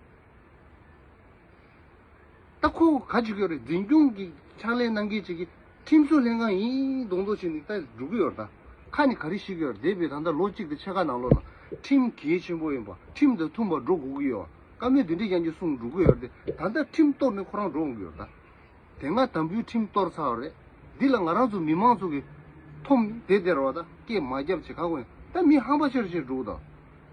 ད་ཁོ་ག་བྱེད་ཀྱི་ཡོད་རེད། འཛིན་སྐྱོང་གི་ཕྱག་ལས་གནང་མཁན་ཅིག་གིས་ཁྲིམས་བཟོ་ལྷན་ཁང་ཡིན་མདོག་མདོག་བྱས་ནས་ད་འགྲོ་གི་ཡོད་རེད། ད་ཁ་ནས་ག་རེ་བཤད་ཀྱི་ཡོད་རེད། འདས་པའི་ད་ལྟ་ལོ་གཅིག་དང་ཕྱེད་ཀ་ནང་ལོགས་ལ་ཁྲིམས་གལ་ཆེན་པོ་ཡིན་པ། ཁྲིམས་དང་མཐུན་པར་འགྲོ་དགོས་ཀྱི་ཡོད་པ། བཀའ་མོལ་འདི་འདྲས་ཀྱང་ཅིག་གསུངས་འགྲོ་གི་ཡོད་རེད་དེ། ད་ལྟ་ཁྲིམས་གཏོར་ནས་ཁོ་རང་འགྲོ་འོང་གི་ཡོད་རེད་ད། དེ་སྔ་དམ་འབུལ་ཁྲིམས་གཏོར་ཚར་བ་རེད། འདི་ལ་ང་རང་ཚོ་མི་མང་ཚོ་གིས་འཐོམ་བསྡད་བསྡད་རེད་བ། ད་སྐད་མ་བརྒྱབ་བྱས་ག་གོ་ཡིན། ད་མི་ཧམ་པ་ཤོར་བྱས་འགྲོ་གི་འདུག་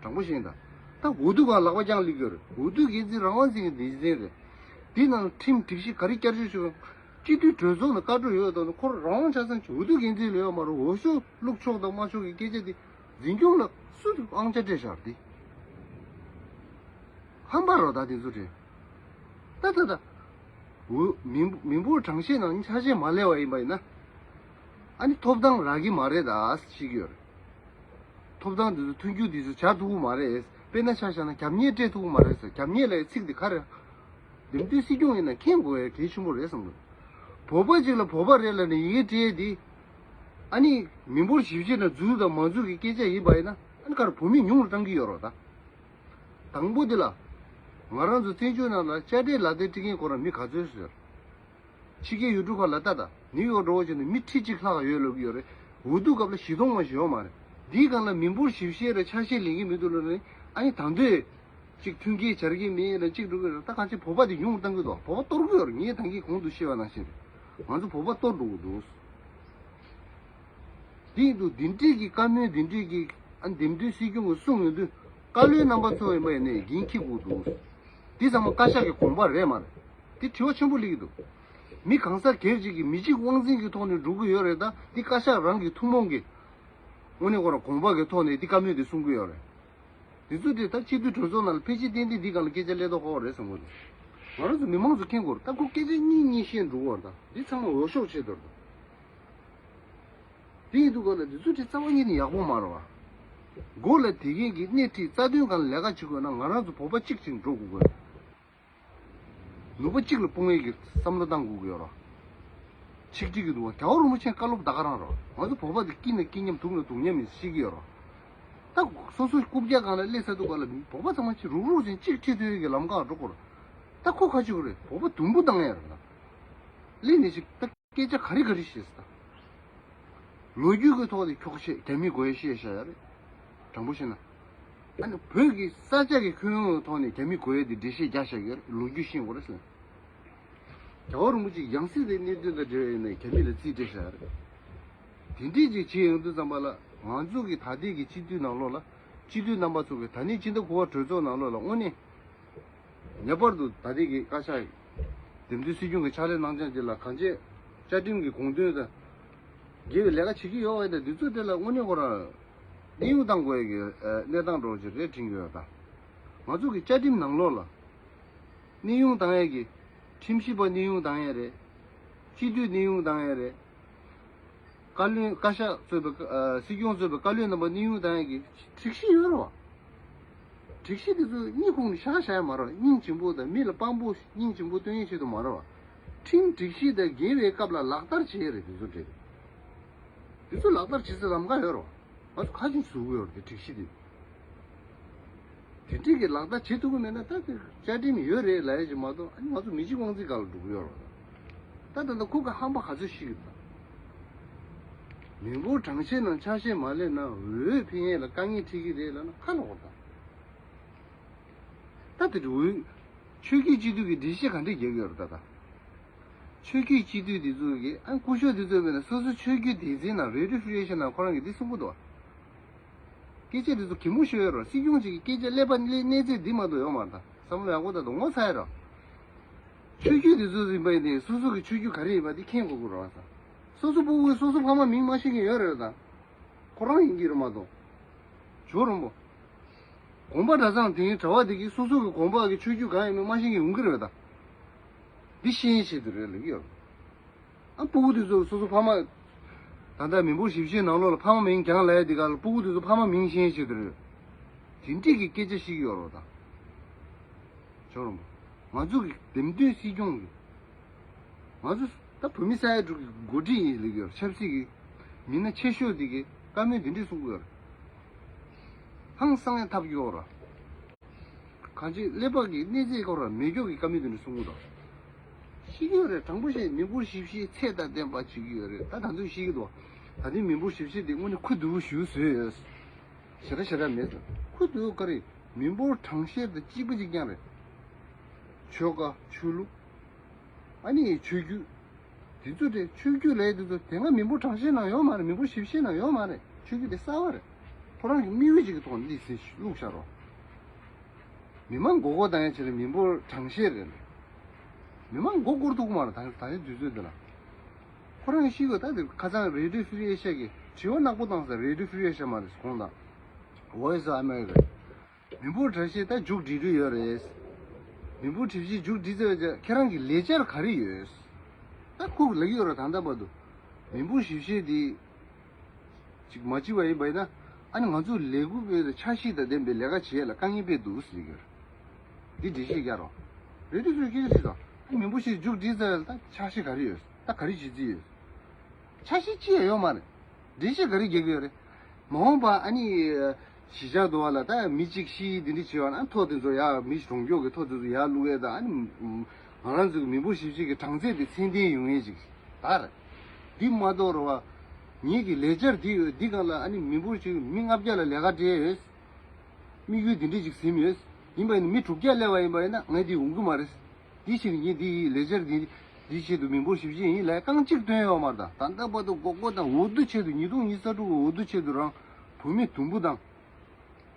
དྲང་པོ་བཤད་ན་ད། ད་འོས་བསྡུ་སྒང་ལག་པ་བརྐྱངས་སླེབས་ཀྱི་ཡོད་རེད། འོས་བསྡུ་འགན་འཛིན་རང་དབང་འཛིན་གྱི་སྡེ་ཚན་རེད། འདི་ནང་ཁྲིམས་སྒྲིག་གཞི་ག་རེ་བསྐྱར་བཅོས་བྱུང་། སྤྱི་འཐུས་གྲོས་ཚོགས་ནས་བཀའ་འཁྲོལ་ཡོད་དང་ནི་ཁོ་རང་དབང་ཆ་ཚང་གི་འོས་བསྡུ་འགན་འཛིན་ལ་ཡོད་མ་རེད། འོས་ཤོག་བླུག་ཆོག་དང་མ་ཆོག་གི་སྐད་ཆ་འདི་འཛིན་སྐྱོང་ལ་སུ་དབང་ཆ་སྤྲད་བཞག་འདི། ཧམ་པ་རོ་ད་དེ་ཚོ་རེད། ད་ད་ད། འོ་མི་མི་འབོར་གྲངས་བཤེར་ནང་ཆ་ཤས་མ་ལེན་པ་ཡིན་པ་ཡིན་ན། ཨ་ནི་ཐོབ་ཐང་རག་གི་མ་རེད་ད་ཤེས་ཀྱི་ཡོད་རེད། ཐོབ་ཐང་དེ་ཚོ་མཐུན་འགྱུར་དེ་ཚོ་བྱ་ཐུབ་ཀྱི་མ་རེད། དཔེར་ན་ཆ་བཞག་ན་རྒྱབ་གཉེར་སྤྲད་ཐུབ་ཀྱི་མ་རེད་ཟེར། རྒྱབ་གཉེར་ལབ་ཡའི་ཚིག་དེ་ག་རེ། འདེམས་ཐོན་སྲིད་སྐྱོང་ཡིན་ན་མཁྱེན་དགོས་ཡ་གལ་ཆེན་པོ་རེད་བསམ་གི། བོད་པ་ཅིག་ལ་བོད་པ་རེད་ལབ་ནས་ཡི་གེ་སྤྲད་དེ། ཨ་ནི་མི་འབོར་ཞིབ་བཤེར་ནང་འཛུལ་དང་མ་འཛུལ་གྱི་སྐད་ཆ་ཡིན་པ་ཡིན་ན། ཨ་ནི་ག་རེ་བོད་མི་ཉུང་རུ་བཏང་གི་ཡོད་རེད་ད། དང་པོ་དེ་ལ། ང་རང་ཚོ་བཙན་བྱོལ་ནང་ལ་དཔྱ་ཁྲལ་ལག་དེབ་སྤྲད་མཁན་ཁོ་རང་མི་ག་ཚོད་ཟེར། ཕྱི་རྒྱལ་ཡུལ་གྲུ་ཁག་ལ་ལྟ་དང་། ནིའུ་ཡོག་འདྲ་བོ་བྱས་ན་མི་ཁྲི་གཅིག་ལྷག་ཡོད་ལབ་ཀྱི་ཡོད་རེད། འོས་བསྡུ་སྐབས་ལ་བཞི་སྟོང་མ་ཞིག་ཡོད་མ་རེད། འདིའི་སྒང་ལ་མི་འབོར་ཞིབ་བཤེར་རེ་ཆ་ཤས་ལེན་གྱི་མི་འདུག་ལབ་ནས། ཨ་ནི་ད་འདོད་ཅིག་མཐུན་རྐྱེན་སྦྱར་གྱི་མེད་ལ་གཅིག་འགྲོ་གི་རེད། ད་གང་ཅི་བོད་པ་དེ་ཉུང་བཏང་གི་འདུག་བོད་པ་གཏོར་གི་ཡོད་རེད། ངས་ད་གིན་གོང་དུ་བཤད་པ་ནང་བཞིན་རེད། ང་ཚོ་བོད་པ་གཏོར་འགྲོ་གི་འདུག་དེ་ཡིན་དུས་འདི་འདྲས་ཀྱི་བཀའ་མོལ་འདི་འདྲས་ཀྱི་ཨ་འདེམས་ཐོན་སྲིད་སྐྱོང་གིས་གསུངས་ཡོང་དུས། བཀའ་བློན་རྣམ་པ་ཚོ་ཡིན་པ་ཡིན་ནའི་འགན་འཁྱེར་དགོས་འདུག་འདི་ཚང་མ་བཀའ་ཤག་གི་དགོངས་པ་རེད་མ་རེད། འདི་དྲི་བ་ཆེན་པོ་སླེབས་ཀྱི་འདུག་མི་གང་ཟག་སྒེར་གཅིག་གིས་མི་གཅིག་དབང་འཛིན་གྱི་ཐོག་ནས་འགྲོ་གི་ཡོད་རེད། ད་འདི་བཀའ་ཤག་རང་གི་ཐུན་མོང་གི་དངོས་གནས་ཁོ་རང་དགོངས་པ་གི་ཐོག་ནས་འདི་བཀའ་མོལ་འདི་གསུང་གི་ཡོད་རེད། འདི་ཚོ་དེ་ད་སྤྱི་འཐུས་གྲོས་ཚོགས་ནང་ལ་ཕལ་ཆེར་ཏན་ཏན་འདི་སྒང་ལ་སྐད་ཆ་སླེབས་མདོག་ཁ་པོ་རེད་བསམ་གྱི་འདུག་ང་རང་ཚོ་མི་མང་ཚོ་མཁྱེན་དགོས་རེད། ད་ཁོ་སྐད་ཆ་གཉིས་གཉིས་བཤད་འགྲོ་གི་ཡོད་རེད། ད་འདི་ཚང་མ་འོས་ཤོག་ཆེད་དུ་རེད། དེ་ཡིན་དུས་ག་ལ་དེ་ཚོ་དེ་རྩ་བ་ཉིད་ནས་ཡག་པོ་མ་རེད་བ། མགོ་ལ་དེ་གིན་གྱི་སྣེ་ཁྲིད་རྩ་དོན་སྒང་ལ་ལས་ཀ་བྱེད་དགོས་ན་ང་རང་ཚོ་བོད་པ་གཅིག་ཅིག་འགྲོ་དགོས་དགོས། ནུས་པ་གཅིག་ལ་སྤུངས་ཡས་ཀྱི་བསམ་བློ་བཏང་དགོས་ཀྱི་ཡོད་རེད། ཆིག་སྒྲིལ་གྱི་འདུག་བ། རྒྱལ་བ་རིན་པོ་ཆེའི་བཀའ་སློབ་ད་ག་རང་རེད། ང་ཚོ་བོད་པ་དེ་སྐྱིད་ན་སྐྱིད་མཉམ་སྡུག་ན་སྡུག་མཉམ་ཡིན་ཤེས་ཀྱི་ཡོད་རེད། ད་སོ་སོ་རྐུབ་བཀྱག་སྒང་ལ་སླེབས་ཚར་དུས་ག་ལ་བོད་པ་ཚང་མ་གཅིག་རུག་རུག་བྱས་གཅིག་ཁྲིད་ཐུབ་ཡས་ཀྱི་ལམ་ཁ་འགྲོ་དགོས་རེད། ད་ཁོ་ག་ཅིག་རེད། བོད་པ་དུམ་བུ་བཏང་ཡས་རེད་ད། སླེབས་ནས་ཅིག་ད། སྐད་ཆ་ག་རེ་ག་རེ་བཤད་སོང་། ལོ་རྒྱུས་ཀྱི་ཐོག་ནས་འཁྱོག་བཤད་རྒྱ་མི་དགོས་ཡས་བཤད་བཞག་ཡ་རེད། དྲང་པོ་བཤད་ན། ཨ་ནི་བོད་ཀྱི་ས་ཆ་གི་ཁྱོན་ཡོངས་ཐོག་ནས་རྒྱ་མི་དགོས་ཡས་དེ་འགྲེལ་བཤད་རྒྱག་བཞག་ཡོད་རེད། ལོ་རྒྱུས་ཤེས་དགོས་རེད་ཟེར། རྒྱལ་བ་རིན་པོ་ཆེ་ཡང་སྲིད་དེ་གནད་དོན་དང་འབྲེལ་བ་ཡིན་ན་རྒྱ་མི་ལ་རྩིས་སྤྲད་བཞག་ཡ་རེད། དེ་འདྲས་ཅིག་བྱེད་ཡོང་དུས་ཙམ་པ་ལ་ང་ཚོ་གི་ད་ལྟའི་གི་སྤྱི་འཐུས་ནང་ལོགས་ལ་སྤྱི་འཐུས་རྣམ་པ་ཚོ་གི་ད་ནི་སྤྱི་ཟླ་དགུ་པ་གྲོས་ཚོགས་ནང་ལོགས་ལ་དངོས་གནས། ངེས་པར་དུ་ད་ལྟའི་གི་བཀའ་ཤག་འདེམས་ཐོན་སྲིད་སྐྱོང་གི་ཕྱག་ལས་གནང་སྟངས་དེ་ལ་གང་ཅི་བཅའ་ཁྲིམས་ཀྱི་དགོངས་དོན་དང་འགལ་བའི་ལས་ཀ་བྱེད་ཀྱི་ཡོད་པ་ཡིན་ན་འདི་ཚོ་དེ་ལ་དངོས་གནས་ཁོ་རང་གནས་དབྱུང་བཏང་དགོས་ཡ་གི་གནས་སྟངས་འདྲ་བོ་ཅིག་རེད་དྲན་གྱི་ཡོད་ད། ང་ཚོ་གི་བཅའ་ཁྲིམས་ནང་ལོགས་ལ་གནས་དབྱུང་བཏང་ཡ་གི་ཁྲིམས་ཞིབ་པ་གནས་དབྱུང་བཏང་ཡ་རེད། སྤྱི་འཐུས་གནས་དབྱུང་བཏང་ཡ་རེད། བཀའ་བློན་བཀའ་ཤག་གཙོས་པའི་ཨ་སྲིད་སྐྱོང་གཙོས་པའི་བཀའ་བློན་རྣམ་པ་གནས་དབྱུང་བཏང་ཡ་གི་སྒྲིག་གཞི་ཡོད་རེད་བ། སྒྲིག་གཞི་དེ་ཚོ་སྙིང་ཁུང་ནས་བཞག་བཞག་ཡ་མ་རེད་བ། སྙིང་རྗེ་པོ་དང་མི་ལ་དཔང་པོ་སྙིང་རྗེ་པོ་སྟོན་ཡའི་ཆེད་དུ་མ་རེད་བ། ཁྲིམས་སྒྲིག་གཞི་དང་འགལ་བའི་སྐབས་ལ་ལག་བསྟར་བྱེད་ཡ་རེད་དེ་ཚོ་དེ། དེ་ཚོ་ལག་བསྟར་བྱེད་སའི་ལམ་ཁ་ཡོད་རེད་བ། ང་ཚོ་ཁ་ཆེམས་བཟོ་གི་ཡོད་རེད་དེ་སྒྲིག་གཞི་དེ། དེ་འདྲས་ཀྱི་ལག་བསྟར་བྱེད་ཐུབ་ཀྱི་མེད་ན་ད་དེ་བཅའ་ཁྲིམས་ཡོད་རེད་ལབ་ཡ་ཅིག་མ་གཏོགས་ཨ་ནི་ང་ཚོ་མི་གཅིག་དབང་འཛིན་སྒང་ལ་འགྲོ་གི་ཡོད་རེད་བ། ད་ད་ལྟ་ཁོ་གི་ཧམ་པ་ག་ཚོད་ཤི་གི་འདུག་མི་འབོར་གྲངས་བཤེར་ནང་ཆ་ཤས་མ་སླེབས་ན་འོས་འཕེན་ཡས་ལ་དཀའ་ངལ་འཕྲད་ཀྱི་རེད་ལབ་ན་ཁ་ལོག་པ་དང་། ད་དེ་འདྲ་འོས། ཆོས་བརྒྱུད་སྤྱི་འཐུས་ཀྱི་འགྲེལ་བཤད་ག་འདྲས་རྒྱག་གི་ཡོད་རེད་ད་ལྟ། ཆོས་བརྒྱུད་སྤྱི་འཐུས་དེ་ཚོ་གི་ཨ་སྐུ་ཞབས་དེ་ཚོ་མེད་ན་སོ་སོ་ཆོས་བརྒྱུད་སྡེ་ཚན་ནང་རེ་ཌི་ཡོ་ཧྥི་རི་ཨེ་ཤན་ནང་ཁོ་རང་གིས་འདི་གསུང་གི་འདུག་སྐད་ཆ་དེ་ཚོ་གད་མོ་ཤོར་ཡོད་རེད། སྲིད་སྐྱོང་གཅིག་གི་སྐད་ཆ་ཀླད་པ་ཀླད་གནས་ཚད་འདི་མ་གཏོགས་ཡོད་མ་རེད་ད། བསམ་བློ་ཡག་པོ་ད་དུང་ངོ་ཚ་ཡ་རེད། ཆོས་བརྒྱུད་དེ་ཚོ་ཡིན་པ་ཡིན་ཏེ་སོ་སོ་གི་ཆོས་བརྒྱུད་ག་རེ་ཡིན་པ་དེ་མཁྱེན་དགོས་ཀྱི་རེད་བ། སོ་སོ་སྤུ་གུ་སོ་སོ་ཕ་མ་མིང་མ་ཤེས་མཁན་ཡོད་རེད་ད། ཁོ་རང་ཡིན་གྱི་རེད་མ་གཏོགས། ཇོ་རིན་པོ། དགོན་པ་གྲྭ་ཚང་དེའི་གྲྭ་པ་དེ་གིས་སོ་སོ་གི་དགོན་པ་གི་ཆོས་བརྒྱུད་གང་ཡིན་མིན་མ་ཤེས་མཁན་ཡོང་གི་རེད་ད། འདི་ཤེས་ཡོན་ཆེད་དུ་རེད་ལབ་ཀྱི་ཡོད། ཨ་སྤུ་གུ་དེ་ཚོ་སོ་སོ་ཕ་མ། ད་ལྟ་མི་འབོར་ཞིབ་བཤེར་ནང་ལོགས་ལ་ཕ་མ་མིང་རྒྱང་ལ་ཡ་དེ་ག་ལ་སྤུ་གུ་དེ་ཚོ་ཕ་མ་མིང་ཤེས་ཡོན་ཆེད་དུ་རེད། དེ་འདྲས་ཀྱི་སྐད་ཆ་བཤད་ཀྱི་ཡོད་རེད་ད། ཇོ་རིན་པོ། ང་ཚོ་གི་འདེམས་ཐོན་སྲིད་སྐྱོང་གི། ང་ཚོ་ད་བོད་མི་ས་ཡ་དྲུག་གི་འགོ་ཁྲིད་ཡིན་ལབ་ཀྱི་ཡོད། ཆབ་སྲིད་ཀྱི་མི་སྣ་ཆེ་ཤོས་དེ་གིས་བཀའ་མོལ་འདི་འདྲས་གསུང་གི་ཡོད་རེད། ཧང་སང་ཡ་ཐབས་ཀྱི་ཡོད་རེད། གང་ཅི་ཀླད་པ་གི་གནས་ཚད་སྐོར་ལ་མེད་སྐྱོ་གི་བཀའ་མོལ་དེ་འདྲ་གསུང་གི་འདུག་ཤེས་ཀྱི་ཡོད་རེད། དྲང་པོ་བཤད་མི་འབོར་ཞིབ་བཤེར་ཚད་དང་ལྡན་པ་བྱེད་ཀྱི་ཡོད་རེད། ད་ད་དུང་ཤེས་ཀྱི་འདུག་ད་ལྟའི་མི་འབོར་ཞིབ་བཤེར་དེ་དངོས་གནས་ཁུ་བསྡུ་ཞུ་བཟོས་ཡོད། ཞེ་དྲག་ཞེ་དྲག་མེད་ཟེར། ཁུ་བསྡུ་ག་རེ། མི་འབོར་གྲངས་བཤེར་དང་གཅིག་པ་གཅིག་རྐྱང་རེད། ཆོལ་ཁ་ཆོས་ལུགས། ཨ་ནི་ཆོས་བརྒྱུད། དེ་ཚོ་དེ་ཆོས་བརྒྱུད་ལས་དེ་ཚོ་དེ་སྔ་མི་འབོར་གྲངས་བཤེར་ནང་ཡོད་མ་རེད། མི་འབོར་ཞིབ་བཤེར་ནང་ཡོད་མ་རེད། ཆོས་བརྒྱུད་དེ་གསར་བ་རེད། ཁོ་རང་གི་དམིགས་ཡུལ་གཅིག་གི་ཐོག་ནས་འདི་ཟེར་བླུགས་བཞག་རོགས། མི་མང་མགོ་སྐོར་བཏང་ཡ་ཆེད་ལ་མི་འབོར་གྲངས་བཤེར་རེད། མི་མང་མགོ་སྐོར་ཐུབ་ཀྱི་མ་རེད། ད་ད་ལྟའི་དུས་ཚོད་འདི་ལ། ཁོ་རང་གི་ཤེས་དགོས། ད་དེ་ཁ་སང་རེ་ཌི་ཡོ་ཧྥི་རི་ཨེ་ཤ་གི་དྲི་བ་ནག་པོ་བཏང་ས་རེ་ཌི་ཡོ་ཧྥི་རི་ཨེ་ཤ་མ་རེད། གོང་དང་Voice of America། མི་འབོར་གྲངས་བཤེར་ད་མཇུག་སྒྲིལ་འགྲོ་ཡོད་རེད། མི་འབོར་གྲངས་བཤེར་མཇུག་སྒྲིལ་ཚར་བའི་རྗེས་ཁྱེད་རང་གི་ལས་འཆར་ག་རེ་ཡོད། ད་ཁོ་ལབ་ཀྱི་ཡོད་རེད། ད་ལྟ་བར་དུ་མི་འབོར་ཞིབ་བཤེར་འདི་ཅིག་མ་བྱས་པ་ཡིན་པ་ཡིན་ན་ཨ་ནི་ང་ཚོ་ལས་འགུལ་སྤེལ་ཏེ་འཆར་གཞི་དང་ལྡན་པའི་ལས་ཀ་བྱེད་ཡས་ལ་དཀའ་ངལ་འཕྲད་འདུག་ཟེར་གྱི་ཡོད་རེད། འདི་འགྲེལ་བཤད་རྒྱག་རོགས། རེ་ལྟོས་ཚོས་སྐད་ཆ་དྲིས་དང་ཨ་ནི་མི་འབོར་ཞིབ་མཇུག་སྒྲིལ་ཚར་ཡས་ལ་ད་འཆར་གཞི་ག་རེ་ཡོད། ད་ག་རེ་བྱེད་རྩིས་ཡོད། འཆར་གཞི་ཅི་ཡང་ཡོད་མ་རེད། འགྲེལ་བཤད་ག་རེ་རྒྱག་གི་ཡོད་རེད། མ་འོངས་པ་ཨ་ནི་གཞིས་ཆགས་དུ་བ་ལ་ད་མི་གཅིག་ཤི་འདི་འདྲ་བྱེད་པ་ན་ཐོ་དེ་ཚོ་ཡར་མི་གྲོངས་མགྱོགས་ཀྱི་ཐོ་དེ་ཚོ་ཡར་བླུག་ཡས་དང་ཨ་ནི་ང་རང་ཚོ་གི་མི་འབོར་ཞིབ་བཤེར་གྱི་གྲངས་ཚད་དེ་ཚད་ལྡན་ཡོང་ཡས་ཅིག་ད་རེད། འདི་མ་གཏོགས་རེད་བ། ངེད་ཀྱི་ལས་འཆར་འདི་ཡོད། འདི་སྒང་ལ་ཨ་ནི་མི་འབོར་ཞིག་མི་ལྔ་བརྒྱ་ལ་ལས་ཀ་སྤྲད་ཡོད། དམིགས་ཡུལ་འདི་འདྲ་ཅིག་ཟིན་ཡོད། ཡིན་པ་ཡིན་ན་མི་དྲུག་བརྒྱ་སླེབས་པ་ཡིན་པ་ཡིན་ན་ང་འདི་འོང་གི་མ་རེད། འདི་ཕྱིར་ངས་འདི་ཡི་ལས་འཆར་འདི་འདི་ཆེད་དུ་མི་འབོར་ཞིབ་བཤེར་ཡིན་ལས་རྐང་གཅིག་བཏོན་ཡོད་མ་རེད། ད་ད་ལྟ་བར་དུ་སྒོར་སྒོར་དང་འོས་བསྡུ་ཆེད་དུ་ཉིས་སྟོང་ཉི་ཤུ་རྩ་དྲུག་གི་འོས་བསྡུ་ཆེད་དུ་རང་བུད་མེད་དུམ་བུ་དང་།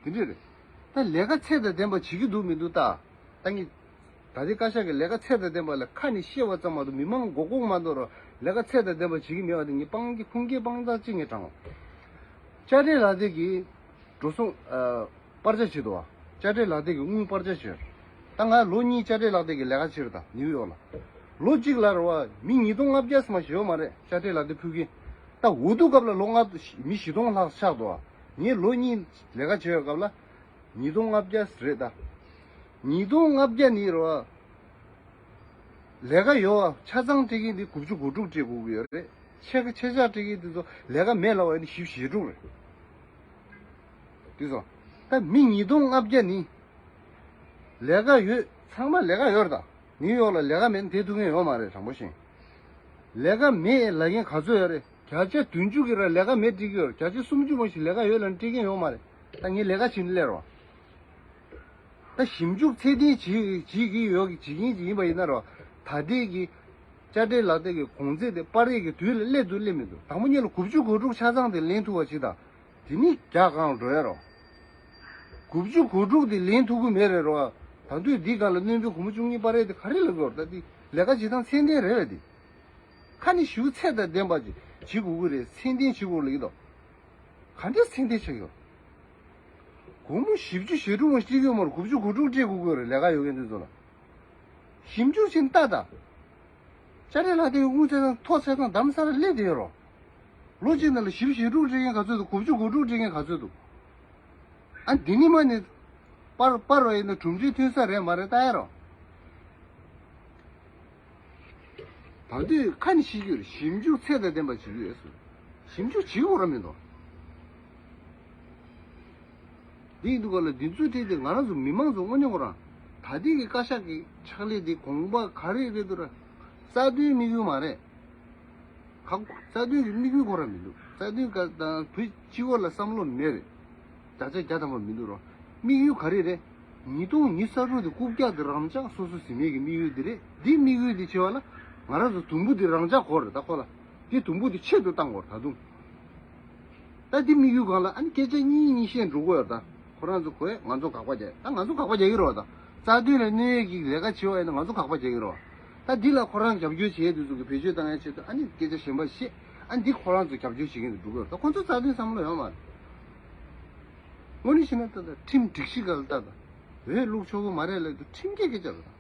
དེ་འདྲ་རེད། ད་ལས་ཀ་ཚད་དང་ལྡན་པ་བྱེད་ཀྱི་འདུག་མི་འདུག་ལྟ། ད་ངས་ད་ལྟའི་བཀའ་ཤག་གི་ལས་ཀ་ཚད་དང་ལྡན་པ་ལ་ཁ་ནས་བཤད་པ་ཙམ་མ་གཏོགས་མི་མང་མགོ་སྐོར་མ་གཏོགས་རོགས་ལས་ཀ་ཚད་དང་ལྡན་པ་བྱེད་ཀྱི་མེད་པ་དེ་ངས་སྤང་གི་ཁུངས་སྐྱེལ་སྤང་ཐག་གཅིག་ངས་དྲངས། དཔྱ་ཁྲལ་ལག་དེབ་ཀྱི་འགྲོ་སོང་ཨ་པར་ཆ་བྱེད་དོ། དཔྱ་ཁྲལ་ལག་དེབ་ཀྱི་དངུལ་པར་ཆ་བྱེད། ད་ང་ལོ་གཉིས་དཔྱ་ཁྲལ་ལག་དེབ་ཀྱི་ལས་ཀ་བྱེད་རེད་ད་ནིའུ་ཡོག་ལ། ལོ་གཅིག་ལ་རེད་བ་མི་ཉིས་སྟོང་ལྔ་བརྒྱ་ཙམ་ཞིག་ཡོད་མ་རེད་དཔྱ་ཁྲལ་ལག་དེབ་ཕུལ་མཁན། ད་ འུ་ཐུག་སྐབས་ལ་ལོ་ལྔ་མི་བཞི་སྟོང་ལྷག་ཆགས་འདུག་ངས་ལོ་གཉིས་ལས་ཀ་བྱེད་པའི་སྐབས་ལ་ཉིས་སྟོང་ལྔ་བརྒྱ་རེད་ད། ཉིས་སྟོང་ལྔ་བརྒྱ་ནི་རེད་བ། ལས་ཀ་ཡོད་བ་ཆ་ཚང་སྤྲད་མཁན་འདི་དགུ་བཅུ་གོ་དྲུག་སྤྲད་དགོས་ཀྱི་ཡོད་རེད། ཕྱེད་ཀ་ཕྱེད་བཅག་སྤྲད་མཁན་འདི་ཚོ་ལས་ཀ་མེད་ལབ་པ་ཡིན་ན་བཞི་བཅུ་ཞེ་དྲུག་རེད། དེ་ཚོ་ད་མི་ཉིས་སྟོང་ལྔ་བརྒྱ་ནི་ལས་ཀ་ཡོད། ཚང་མ་ལས་ཀ་ཡོད་རེད་ད། ནིའུ་ཡོག་ལ་ལས་ཀ་མེད་ན་བསྡད་ཐུབ་མཁན་ཡོད་མ་རེད། དྲང་པོ་བཤད། ལས་ཀ་མེད་ལབ་མཁན་ག་ཚོད་ཡོད་རེད། བརྒྱ་ཆ་བདུན་ཅུ་གི་ར་ལས་ཀ་མེད་སྤྲད་ཀྱི་ཡོད་རེད། བརྒྱ་ཆ་སུམ་ཅུ་མ་ཞིག་ལས་ཀ་ཡོད་ལབ་ན་སྤྲད་མཁན་ཡོད་མ་རེད། ད་ངས་ལས་ཀ་བྱེད་ནས་སླེབས་རོགས། ད་ཞིབ་འཇུག་ཚད་ལྡན་བྱེད་བྱེད་ཀྱི་ཡོད་ཀྱི་བྱེད་མཁན་ཅིག་ཡིན་པ་ཡིན་ན་རོགས། ད་ལྟའི་གི་དཔྱ་ཁྲལ་ལག་དེབ་ཀྱི་གོང་ཚད་དེ་སྤར་ཡས་ཀྱི་དུས་ལ་སླེབས་འདུག་སླེབས་མི་འདུག་དང་པོ་ཉིད་ལ་དགུ་བཅུ་གོ་དྲུག་ཆ་ཚང་དེ་ལེན་ཐུབ་པ་ཞིག་དང་། དེ་ནི་རྒྱ་གང་ལ་འགྲོ་ཡ་རོགས། དགུ་བཅུ་གོ་དྲུག་དེ་ལེན་ཐུབ་ཀྱི་མེད་རེད་རོགས། ད་དུས་འདི་སྒང་ལ་སྣོན་པའི་སྒོར་མོ་བཅུ་གཉིས་སྤར་ཡས་དེ་ག་རེ་ལབ་དགོས་རེད། ད་དེ་ལས་ཀ་བྱེད་སྟངས་ཚད་ལྡན་རེད་བས་དེ། ཁ་ནི་ཞུ་ཚད་དང་ལྡན་པ་ཅིག་བྱེད་དགོས་ཀྱི་རེད། ཚད་ལྡན་བྱེད་དགོས་ལབ་ཀྱི་འདུག་ག་འདྲས་ཚད་ལྡན་ཆགས་ཡོད། སྒོར་མོ་བཞི་བཅུ་ཞེ་དྲུག་མ་སྤྲད་ཀྱི་ཡོད་མ་རེད། དགུ་བཅུ་གོ་དྲུག་སྤྲད་དགོས་ཀྱི་རེད། ལས་ཀ་ཡོད་མཁན་དེ་ཚོ་ལ་ཞིབ་འཇུག་བྱས་ནས་ལྟ་དང་། དཔྱ་ཁྲལ་ལག་དེབ་དངུལ་ཚད་དང་ཐོ་ཚད་དང་འདམ་ས་ལ་སླེབས་བསྡད་ཡོད་རོགས། ལོ་གཅིག་ནང་ལ་བཞི་བཅུ་ཞེ་དྲུག་སྤྲད་མཁན་ག་ཚོད་འདུག་དགུ་བཅུ་གོ་དྲུག་སྤྲད་མཁན་ག་ཚོད་འདུག་ཨ་འདི་ནི་མ་ནི་པར་པར་བ་ཡིན་ན་གྲུབ་འབྲས་ཐོན་ས་རེད་མ་རེད་ལྟ་ཡ་རོགས། ད་དུས་ཁ་ནས་ཤེས་ཀྱི་ཡོད་རེད། ཞིབ་འཇུག་ཚད་དང་ལྡན་པ་བྱེད་ཀྱི་ཡོད་ཟེར། ཞིབ་འཇུག་བྱེད་དགོས་ར་མི་འདུག་འདི་ཡིན་དུས་ག་ལ་འདི་ཚོའི་གྲས་དེ་ང་རང་ཚོ་མི་མང་ཚོ་དངོས་གནས་ཁོ་རང་ད་ལྟའི་གི་བཀའ་ཤག་གི་ཕྱག་ལས་དེ་དགོངས་པ་ག་རེ་རེད་འདུག་ར། རྩ་དོན་དམིགས་ཡུལ་མ་རེད། ཁག་རྩ་དོན་གྱི་དམིགས་ཡུལ་ཁོ་རང་མི་འདུག་རྩ་དོན་ག་དང་བོད་སྤྱི་བོ་ལ་བསམ་བློ་མེད་རེད། བརྒྱ་ཆ་བརྒྱ་ཐམ་པ་མི་འདུག་རོགས། དམིགས་ཡུལ་ག་རེ་རེད། ཉིས་སྟོང་ཉི་ཤུ་རྩ་དྲུག་དེ་རྐུབ་བཀྱག་དེ་རང་འཇགས་སོ་སོ་ཟིན་མེད་ཀྱི་དམིགས་ཡུལ་དེ་རེད། འདི་དམིགས་ཡུལ་དེ་བྱེད་པ་ལ་ང་རང་ཚོ་དུམ་བུ་དེ་རང་འཇགས་དགོས་རེད། ད་ཁོ་ལ་དེ་དུམ་བུ་དེ་ཆེད་དུ་བཏང་དགོས་རེད། ད་དུང་ད་འདི་དམིགས་ཡུལ་སྒང་ལ་ཨ་ནི་སྐད་ཆ་གཉིས་གཉིས་བཤད་འགྲོ་དགོས་རེད། ད་ཁོ་རང་ཚོ་གོ་ཡ་ང་ཚོ་དགག་པ་རྒྱག་ད་ང་ཚོ་དགག་པ་རྒྱག་གི་རེད་བ། ད་རྩ་དོན་ལ་གནོད་ཡས་ཀྱི་ལས་ཀ་བྱེད་པ་ཡིན་ན་ང་ཚོ་དགག་པ་རྒྱག་གི་རེད་བ། ད་འདི་ལ་ཁོ་རང་རྒྱབ་སྐྱོར་བྱེད་ཡས་དེ་ཚོ་གི་བེད་སྤྱོད་བཏང་ཡ་ཆེད་དུ་ཨ་ནི་སྐད་ཆ་གཞན་པ་བཤད། ཨ་འདི་ཁོ་རང་ཚོ་རྒྱབ་སྐྱོར་བྱེད་མཁན་དུ་འགྲོ་གི་ཡོད་རེད། ད་ཁོ་ཚོ་རྩ་དོན་བསམ་བློ་ཡོད་མ་རེད། དངོས་གནས་བཤད་ན་ད་ལྟ་ཁྲིམས་སྒྲིག་གཞི་སྒང་ལ་ལྟ་དང་། འོས་བླུག་ཆོག་གི་མ་རེད་ལབ་དུས་ཁྲིམས་འགལ་སྐད་ཆ་རེད་ད།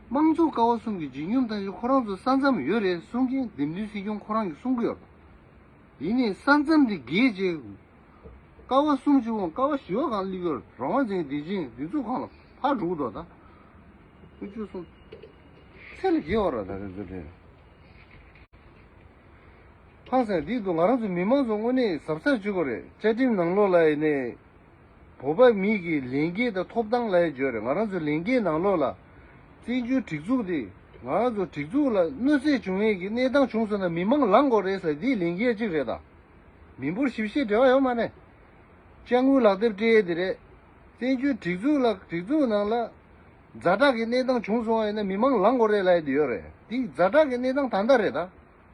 དམངས་གཙོ་ཀ་བ་གསུམ་གྱི་ལྗིད་སྙོམས་དང་ཁོ་རང་ཚོ་ས་མཚམས་ཡོད་རེད་གསུང་མཁན་འདེམས་ཐོན་སྲིད་སྐྱོང་ཁོ་རང་གིས་གསུང་གི་ཡོད་རེད། ཡིན་ནའི་ས་མཚམས་དེ་བརྒལ་རྗེས། ཀ་བ་གསུམ་བཅུ་བོ་ཀ་བ་བཞི་བ་གང་སླེབས་ཡོད་རང་དབང་འཛིན་བདེ་ཆེན་འདི་ཚོ་གང་ལ་ཕར་འགྲོ་གི་འདུག་ད། དབུ་ཆུ་གསུམ། ཚེ་ལ་དགེ་བ་ར་ད་རེ་ཚོ་རེད། ཧང་སང་འདི་འདུག་ང་རང་ཚོ་མི་མང་ཚོ་དངོས་གནས་གཟབ་གཟབ་བྱེད་དགོས་རེད། བཅའ་ཁྲིམས་ནང་ལོགས་ལ་ཡིན་ནའི། བོད་པ་མི་གི་ལས་འགན་དང་ཐོབ་ཐང་ལ་ཡང་བརྗོད་རེད། ང་རང་ཚོ་ལས་འགན་ནང་ལོགས་ལ། བཙན་བྱོལ་སྒྲིག་འཛུགས་དེ་ང་རང་ཚོ་སྒྲིག་འཛུགས་ལ་གནོད་འཚེ་བྱུང་ཡས་ཀྱི་གནས་སྟངས་བྱུང་སོང་ན་མི་མང་ལངས་དགོས་རེད་ཟེར་འདི་ལས་འགན་གཅིག་རེད་ད། མི་འབོར་ཞིབ་བཤེར་འབྲེལ་བ་ཡོད་མ་རེད། དཔྱ་དངུལ་ལག་དེབ་སྤྲད་ཡས་དེ་རེད། བཙན་བྱོལ་སྒྲིག་འཛུགས་ལ་སྒྲིག་འཛུགས་ནང་ལ་ཛ་དྲག་གི་གནས་སྟངས་བྱུང་སོང་བ་ཡིན་ན་མི་མང་ལངས་དགོས་རེད་ལབ་ཡས་དེ་ཡོད་རེད། དེ་ཛ་དྲག་གི་གནས་སྟངས་ད་ལྟ་རེད་ད།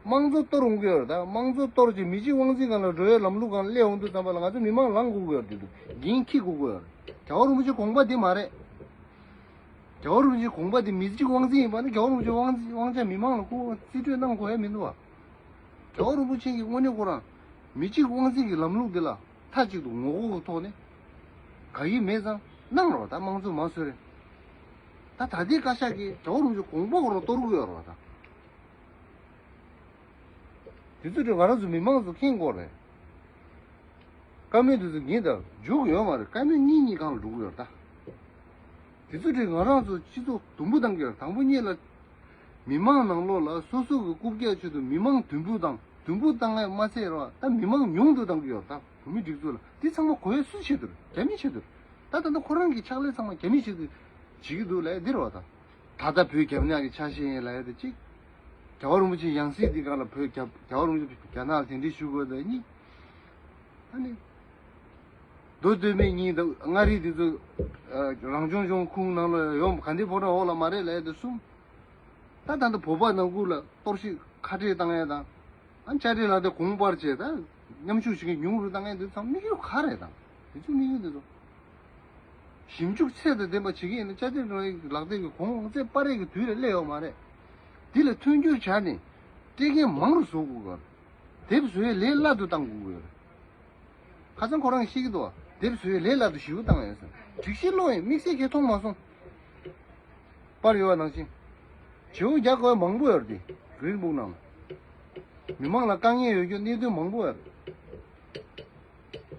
དམངས་གཙོ་གཏོར་འོང་གི་ཡོད་རེད་ད། དམངས་གཙོ་གཏོར་རྗེས་མི་གཅིག་དབང་འཛིན་སྒང་ལ་འགྲོ་ཡས་ལམ་ལུགས་སྒང་ལ་སླེབས་འོང་དུས་ཙམ་པ་ལ་ང་ཚོ་མི་མང་ལངས་དགོས་ཀྱི་ཡོད་རེད། དེ་འདུག་འགན་འཁྱེར་དགོས་ཀྱི་ཡོད་རེད། རྒྱལ་བ་རིན་པོ་ཆེ་དགོངས་པ་དེ་མ་རེད། རྒྱལ་བ་རིན་པོ་ཆེའི་དགོངས་པ་དེ་མི་གཅིག་དབང་འཛིན་ཡིན་པ་ནི་རྒྱལ་བ་རིན་པོ་ཆེའི་དབང་འཛིན་དབང་ཆ་མི་མང་ལ་བསྐུར་བ་རྩིས་སྤྲོད་གནང་དགོས་ཡ་མི་འདུག་བ། རྒྱལ་བ་རིན་པོ་ཆེ་གིས་དངོས་གནས་ཁོ་རང་མི་གཅིག་དབང་འཛིན་གྱི་ལམ་ལུགས་འདི་ལ་མཐའ་གཅིག་ཏུ་ངོ་རྒོལ་གྱི་ཐོག་ནས་ག་ཡིན་མེད་ཙང་གནང་རོགས། ད་དམངས་གཙོ་མང་གཙོ་རེད། ད་ད་ལྟའི་བཀའ་ཤག་གིས་རྒྱལ་བ་རིན་པོ་ཆེའི་དགོངས་པ་ཁོ་རང་གཏོར་གྱི་ཡོད་རེད་བ་ད། དེ་ཚོ་དེ་ང་རང་ཚོ་མི་མང་ཚོ་མཁྱེན་དགོས་རེད། བཀའ་མོལ་དེ་ཚོ་ཉིན་ལྟར་འཇུག་གི་ཡོད་མ་རེད། བཀའ་མོལ་གཉིས་གཉིས་སྒང་ལ་འགྲོ་གི་ཡོད་རེད་ད། དེ་ཚོ་དེ་ང་རང་ཚོ་སྤྱི་ཚོགས་དུམ་བུ་བཏང་གི་ཡོད་རེད། དང་པོ་ཉིད་ལ། མི་མང་ནང་ལོགས་ལ་སོ་སོ་གི་རྐུབ་བཀྱག་ཆེད་དུ་མི་མང་དུམ་བུ་བཏང་དུམ་བུ་བཏང་ཡས་མ་ཚད་རེད་བ། ད་མི་མང་ཉུང་དུ་བཏང་གི་ཡོད་རེད་ད། བོད་མི་སྒྲིག་འཛུགས་ལ་དེ་ཚང་མ་གོ་ཡས་སུའི་ཆེད་དུ་རེད། རྒྱ་མིའི་ཆེད་དུ་རེད། ད་ད་ལྟ་ཁོ་རང་གི་ཕྱག་ལས་ཚང་མ་རྒྱ་མིའི་ཆེད་དུ་བྱེད་ཀྱི་འདུག་ལབ་ཡས་འདི་རེད་བ་ད། ད་ལྟ་བོད་རྒྱ་ནག་གི་ཆ་ཤས་ཡིན་ལབ་ཡ་དེ་གཅིག་རྒྱལ་བ་རིན་པོ་ཆེའི་ཡང་སྲིད་འདི་སྒང་ལ་བོད་རྒྱ་རྒྱལ་བ་རིན་པོ་ཆེ་རྒྱ་ནག་ལ་གདན་འདྲེན་ཞུ་དགོས་དེ་གཉིས། ཨ་ནི། མདོ་སྟོད་སྨད་གཉིས་དང་མངའ་རིས་འདི་ཚོ་རང་སྐྱོང་ལྗོངས་ཁོངས་ནང་ལ་ཡོད་ག་འདི་ཕོ་བྲང་འོག་ལ་མ་རེད་ལབ་ཡ་དེ་གསུམ། ད་ད་ལྟ་བོད་པ་ནང་ཁུལ་ལ་གཏོར་བཤིག་ཁ་བྲལ་བཏང་ཡ་དང་། ཨ་དཔྱ་ཁྲལ་ལག་དེབ་གོང་སྤར་བྱས་ད་མཉམ་ཞུགས་བྱེད་མཁན་ཉུང་རུ་བཏང་ཡ་འདི་ཚང་དམིགས་ཡུལ་ག་རེད་དང་། དེ་ཚོ་དམིགས་ཡུལ་འདི་ཚོ། ཞིབ་འཇུག་ཚད་དང་ལྡན་པ་བྱེད་ཀྱི་ཡིན་ན་དཔྱ་ཁྲལ་ལག་དེབ་ཀྱི་གོང་ཚད་སྤར་ཡས་ཀྱི་དུས་ལ་སླེབས་ཡོད་མ་རེད། འདི་ལ་མཐུན་འགྱུར་བྱས་ནས་སྤྲད་མཁན་མང་རུ་བཟོ་དགོས་ཀྱི་ཡོད་རེད། དེབ་བཟོ་ཡས་ལས་སླ་དུ་བཏང་དགོས་ཀྱི་ཡོད་རེད། ཁ་སང་ཁོ་རང་གིས་བཤད་ཀྱི་འདུག་བ། དེབ་བཟོ་ཡས་ལས་སླ་དུ་ཞེ་པོ་བཏང་ཡོད་ཟེར། སྒྲིག་གཞི་ཀློག་ཡས་དམིགས་བསལ་གྱིས་མཐོང་མ་སོང་། པར་ཡོད་པ་ནང་བཞིན། བྱེའུ་རྒྱག་དགོས་མང་པོ་ཡོད་རེད་དེ། Green Book་ནང་ལ། མི་མང་ལ་དཀའ་ངལ་ཡོད་རྒྱུ་གནད་དོན་མང་པོ་ཡོད་རེད།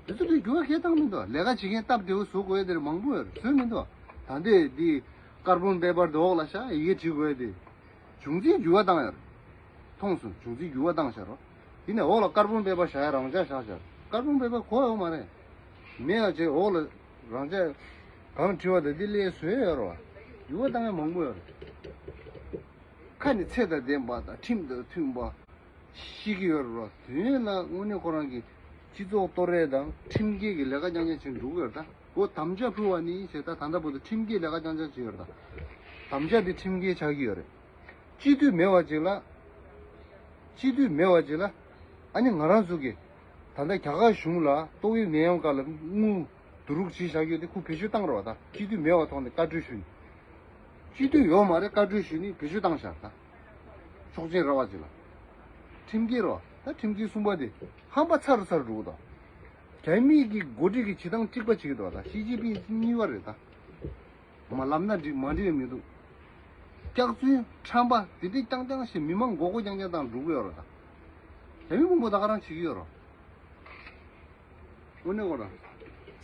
དེ་ཚོ་དེ་འགྱུར་བ་གང་ཡང་བཏང་མི་འདུག་ལས་ཀ་བྱེད་མཁན་སྟབས་བདེ་པོ་བཟོ་དགོས་དེར་མང་པོ་ཡོད་རེད། བཟོས་མི་འདུག་ད་ལྟའི་འདི་ཀར་བོན་པེ་པར་དེ་འོག་ལ་བཞག་ཡི་གེ་བྲིས་དགོས་དེ། བྱུང་འཛིན་འགྱུར་བ་བཏང་ཡོད་རེད། མཐོང་སོང་། བྱུང་འཛིན་འགྱུར་བ་བཏང་བཞག་རོགས། དེ་ནས་འོག་ལ་ཀར་བོན་པེ་པར་བཞག་ཡ་རང་འཇགས་བཞག་བཞག་ཀར་བོན་པེ་པར་གོ་ཡོད་མ་རེད། མེད་ཡ་བྱས་འོག་ལ་རང་འཇགས་གང་བྲིས་པ་དང་འདི་སླེབས་བཟོས་ཡོད་རོགས། འགྱུར་བ་བཏང་ཡ་མང་པོ་ཡོད་རེད། ཁ་ནས་ཚད་དང་ལྡན་པ་དང་ཁྲིམས་དང་མཐུན་པ། ཤེས་ཀྱི་ཡོད་རེད་བ། དོན་ལ་དངོས་གནས་ཁོ་རང་གི་སྤྱི་ཚོགས་གཏོར་རེས་དང་ཁྲིམས་འགལ་གྱི་ལས་ཀ་རྐྱང་རྐྱང་བྱེད་འགྲོ་གི་ཡོད་རེད་ད། འོ་དམ་བཅའ་ཕུལ་བ་ནི་ཞེས་ད་ད་ལྟ་བར་དུ་ཁྲིམས་འགལ་ལས་ཀ་རྐྱང་རྐྱང་བྱེད་ཡོད་རེད་ད། དམ་བཅའ་དེ་ཁྲིམས་འགལ་ཆགས་ཀྱི་ཡོད་རེད། སྤྱི་འཐུས་མེད་པ་ཅིག་ལ། སྤྱི་འཐུས་མེད་པ་ཅིག་ལ། ཨ་ནི་ང་རང་ཚོ་གི་ད་ལྟ་རྒྱ་གར་གཞུང་ལ་ཏོག་དབྱིབས་ནད་ཡམས་སྐབས་ལ་དངུལ་བསྡུ་རུག་བྱས་བཞག་ཡོད་དེ་ཁོ་བེད་སྤྱོད་བཏང་རོགས་ད། སྤྱི་འཐུས་མེད་པ་ཐོག་ནས་བཀའ་འཁྲོལ་ཞུས་ནས། སྤྱི་འཐུས་ཡོད་མ་རེད། བཀའ་འཁྲོལ་ཞུས་ནས་བེད་སྤྱོད་བཏང་བཞག་ད། ཆོག་མཆན་ར་བ་ཅིག་ལ། ཁྲིམས་འགལ་རོ། ད་ཁྲིམས་འགལ་གསུམ་པ་དེ་ཧམ་པ་ཚ་རུ་ཚ་རུ་འགྲོ་གི་འདུག་རྒྱ་མི་གི་འགོ་ཁྲིད་ཀྱི་བྱེད་སྟངས་གཅིག་པ་བྱེད་ཀྱི་འདུག་ད་ཞི་ཅིན་ཕིང་གཉིས་པ་རེད་ད། མ་ལབ་ན་འགྲིག་མ་འགྲིག་མི་འདུག་སྐྱག་རྫུན་ཁྲམ་པ་དེ་འདྲས་རྐྱང་རྐྱང་ཞིག་མི་མང་མགོ་སྐོར་རྐྱང་རྐྱང་བཏང་འགྲོ་གི་ཡོད་རེད་ད། རྒྱ་མི་མང་པོ་ད་ག་རང་བྱེད་ཀྱི་ཡོད་རེད། དངོས་གནས་ཁོ་རང་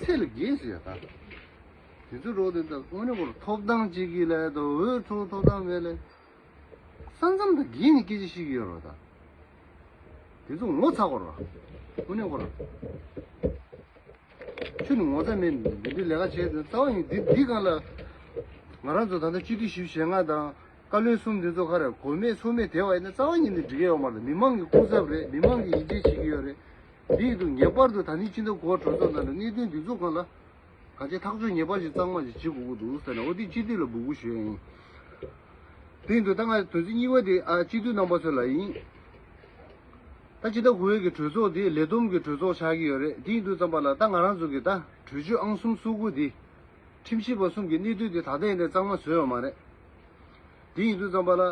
ཚད་ལས་བརྒལ་ཟེར་ཡ་ད། དེ་ཚོ་རོགས་དེ་ད་དངོས་གནས་ཁོ་རང་ཐོབ་ཐང་གཅིག་གི་ལས་དང་འོས་ཐོབ་ཐོབ་ཐང་མེད་ལས། ས་མཚམས་དང་བརྒལ་ནས་སྐད་ཆ་བཤད་ཀྱི་ཡོད་རེད་ད། དེ་ཚོ་ངོ་ཚ་དགོས་རེད། དངོས་གནས་ཁོ་རང་ཁྱོད་ནི་ངོ་ཚ་མེད། འདི་འདྲའི་ལས་ཀ་བྱས་ཏེ་རྩ་བ་ཡིན་འདི་འདི་སྒང་ལ། ང་རང་ཚོ་ད་ལྟ་སྤྱི་འཐུས་ཞེ་ལྔ་དང་བཀའ་བློན་གསུམ་འདི་ཚོ་ག་རེ་གོ་མེད་སོ་མེད་དེ་བ་ཡིན་ན་རྩ་བ་ཉིད་ནས་འགྲིག་གི་ཡོད་མ་རེད། མི་མང་གི་སྐུ་ཚབ་རེད། མི་མང་གིས་ཡིད་ཆེས་བྱེད་ཀྱི་ཡོད་རེད། འདི་ཡིན་དུས་ངེས་པར་དུ་ད་ནི་སྤྱི་ཟླ་དགུ་པ་གྲོས་ཚོགས་ནང་ལ་གནད་དོན་འདི་ཚོ་སྒང་ལ་གང་ཅི་ཐག་གཅོད་ངེས་པར་ཞིག་གཙང་མ་ཞིག་བྱེད་དགོས་ཀྱི་འདུག་ཟེར་ནས་འོ་འདི་སྤྱི་འཐུས་ལ་འབོད་སྐུལ་ཞུ་ཡ་ཡིན། དེ་ཡིན་དུས་ད་ང་དོན་ཚན་གཉིས་པ་དེ་ཨ་སྤྱི་འཐུས་རྣམ་པ་ཚོ་ལ་ཡིན། ད་སྤྱི་ཟླ་དགུ་པའི་གི་གྲོས་ཚོགས་དེ་ལས་བསྡོམས་ཀྱི་གྲོས་ཚོགས་ཆགས་ཀྱི་ཡོད་རེད། དེ་ཡིན་དུས་ཙམ་པ་ལ་ད་ང་རང་ཚོ་གི་ད་གྲོས་ཆོད་ཨང་གསུམ་སོ་དགུ་དེ། ཁྲིམས་ཞིབ་པ་གསུམ་གྱི་གནས་ཚུལ་དེ་ད་ལྟ་ཡིན་ནའི་གཙང་མ་བཟོས་ཡོད་མ་རེད། དེ་ཡིན་དུས་ཙམ་པ་ལ།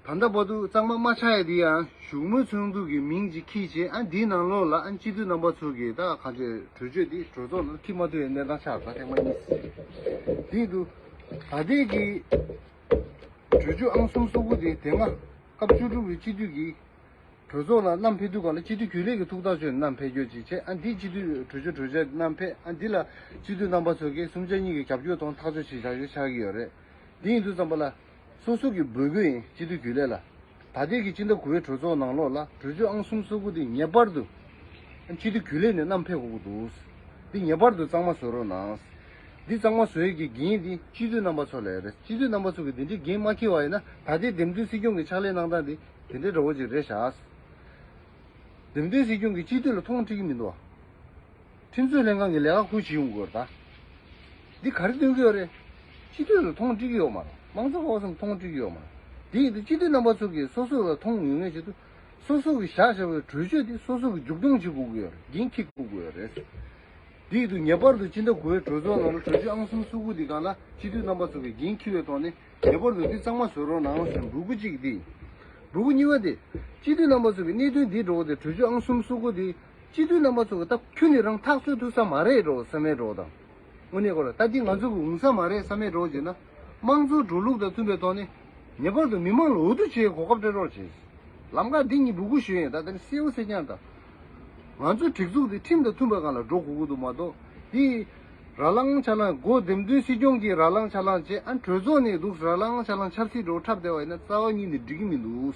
ད་ལྟ་བར་དུ་གཙང་མ་མ་ཆགས་ཡ་དེ་ཡང་བཞུགས་མོལ་ཚོགས་འདུ་གི་མིང་ཅིག་ཁྱེར་བྱས་ཨ་འདིའི་ནང་ལོགས་ལ་ཨ་སྤྱི་འཐུས་རྣམ་པ་ཚོ་གིས་ད་ག་ཚོད་གྲོས་ཆོད་དེ་གྲོས་ཚོགས་ནང་འཁྱེར་མ་ཐུབ་པའི་གནས་སྟངས་ཆགས་ད་ཐེངས་མ་གཉིས། དེ་ཡིན་དུས་ད་ལྟའི་གི་གྲོས་ཆོད་ཨང་གསུམ་སོ་དགུ་དེ་དེ་སྔ་སྐབས་བཅུ་དྲུག་པའི་སྤྱི་འཐུས་ཀྱི་གྲོས་ཚོགས་ལ་བསྣམས་ཕེབས་དུས་སྒང་ལ་སྤྱི་འཐུས་རྒྱུན་ལས་ཀྱི་ཐུགས་ཐག་ཆོད་བསྣམས་ཕེབས་རྒྱུ་ཅིག་བྱས་ཨ་འདི་སྤྱི་འཐུས་གྲོས་ཆོད་གྲོས་ཆོད་བསྣམས་ཕེབས་ཨ་འདི་ལ་སྤྱི་འཐུས་རྣམ་པ་ཚོ་གིས་གསུམ་ཆ་གཉིས་ཀྱི་རྒྱབ་སྐྱོར་དང་ཐག་གཅོད་བྱེད་བྱ་རྒྱུ་ཆགས་ཀྱི་ཡོད་རེད། འདི་ཡིན་དུས་ཙམ་པ་ལ་སོ་སོ་གིས་འབོད་སྐུལ་ཡིན་སྤྱི་འཐུས་རྒྱུན་ལས་ལ། ད་ལྟའི་གི་སྤྱི་ཟླ་དགུ་པའི་གྲོས་ཚོགས་ནང་ལོགས་ལ་གྲོས་ཆོད་ཨང་གསུམ་སོ་དགུ་འདི་ངེས་པར་དུ་སྤྱི་འཐུས་རྒྱུན་ལས་ནས་བསྣམས་ཕེབས་དགོས་ཀྱི་འདུག་འདི་ངེས་པར་དུ་གཙང་མ་བཟོ་རོགས་གནང་། འདི་གཙང་མ་བཟོ་ཡས་ཀྱི་འགན་འདི་སྤྱི་འཐུས་རྣམ་པ་ཚོ་ལ་རེད། སྤྱི་འཐུས་རྣམ་པ་ཚོ་གིས་འདི་འདྲའི་འགན་མ་འཁྱེར་བ་ཡིན་ན་ད་ལྟའི་འདེམས་ཐོན་སྲིད་སྐྱོང་གི་ཕྱག་ལས་གནང་སྟངས་འདི་དེ་འདྲའི་འདྲ་བོ་ཅིག་རེད་ཤག་འདེམས་ཐོན་སྲིད་སྐྱོང་གིས་སྤྱི་འཐུས་ལ་ཐོང་ཁྲིད་ཀྱི་མི་འདུག་ཁྲིམས་རྩོད་ལྷན་ཁང་གི་ལས་ཀ་ཁོས་བྱེད་ཡོང་དགོས་རེད་ད། འདི་ག་རེ་སྟོན་གྱི་ཡོད་རེད། སྤྱི་འཐུས་ལ་ཐོང་ཁྲིད་ཀྱི་ཡོད་མ་རེད། མང་གཙོ་ཧོ་སམ་ཐོང་ཁྲིད་ཀྱི་ཡོད་མ་རེད། འདི་ཡིན་དུས་སྤྱི་འཐུས་རྣམ་པ་ཚོ་གིས་སོ་སོ་ལ་ཐོང་ཡོང་ངེས་ཆེད་དུ། སོ་སོ་གིས་བཞག་བཞག་པའི་གྲོས་ཆོད་འདི་སོ་སོ་གིས་མཇུག་སྐྱོང་བྱེད་དགོས་ཀྱི་ཡོད་རེད། འགན་འཁྱེར་དགོས་ཀྱི་ཡོད་རེད། འདི་ཡིན་དུས་ངེས་པར་དུ་སྤྱི་ཟླ་དགུ་པའི་གྲོས་ཚོགས་ནང་ལ་གྲོས་ཆོད་ཨང་གསུམ་སོ་དགུ་འདི་སྒང་ལ་སྤྱི་འཐུས་རྣམ་པ་ཚོ་གིས་འགན་འཁྱེར་བའི་ཐོག་ནས་ངེས་པར་དུ་འདི་གཙང་མ་བཟོ་རོགས་གནང་ཟེར་འབོད་སྐུལ་གཅིག་འདི། འབོད་སྐུལ་གཉིས་པ་འདི། སྤྱི་འཐུས་རྣམ་པ་ཚོ་གིས་གནད་དོན་འདི་འགྲོ་དེ་གྲོས་ཆོད་ཨང་གསུམ་སོ་དགུ་འདི། སྤྱི་འཐུས་རྣམ་པ་ཚོ་གིས་ད་ཁྱོན་ནས་རང་ཐག་གཅོད་ཐུབ་ས་མ་རེད་འགྲོ་བསམ་མེད་འགྲོ་དང་། དངོས་གནས་ཁོ་ར་ད་འདི་ང་ཚོ་གི་འོང་ས་མ་རེད་བསམ་མེད་འགྲོ་བྱས་ན། དམངས་གཙོའི་འགྲོ་ལུགས་དང་མཐུན་པའི་ཐོག་ནས། ངེས་པར་དུ་མི་མང་ལ་འོས་བསྡུ་བྱེད་གོ་སྐབས་སྤྲད་རོགས་བྱེད། ལམ་ཁ་འདི་གཉིས་འབོད་སྐུལ་ཞུ་ཡིན་ད་ལྟ་ནི་གསལ་པོ་གསལ་རྐྱང་དང་། ང་ཚོའི་སྒྲིག་འཛུགས་འདི་ཁྲིམས་དང་མཐུན་པའི་སྒང་ལ་འགྲོ་དགོས་ཀྱི་འདུག་མ་གཏོགས། འདི། ར་ལངས་ཆ་ལངས་འགོ་འདེམས་ཐོན་སྲིད་སྐྱོང་གིས་ར་ལངས་ཆ་ལངས་བྱས་ཨ་གྲོས་ཚོགས་ནས་འདུག་ར་ལངས་ཆ་ལངས་ཆབ་སྲིད་འགྲོ་འཁྲབ་བསྡད་པ་ཡིན་ན་རྩ་བ་ཉིད་ནས་འགྲིག་གི་མི་འདུག་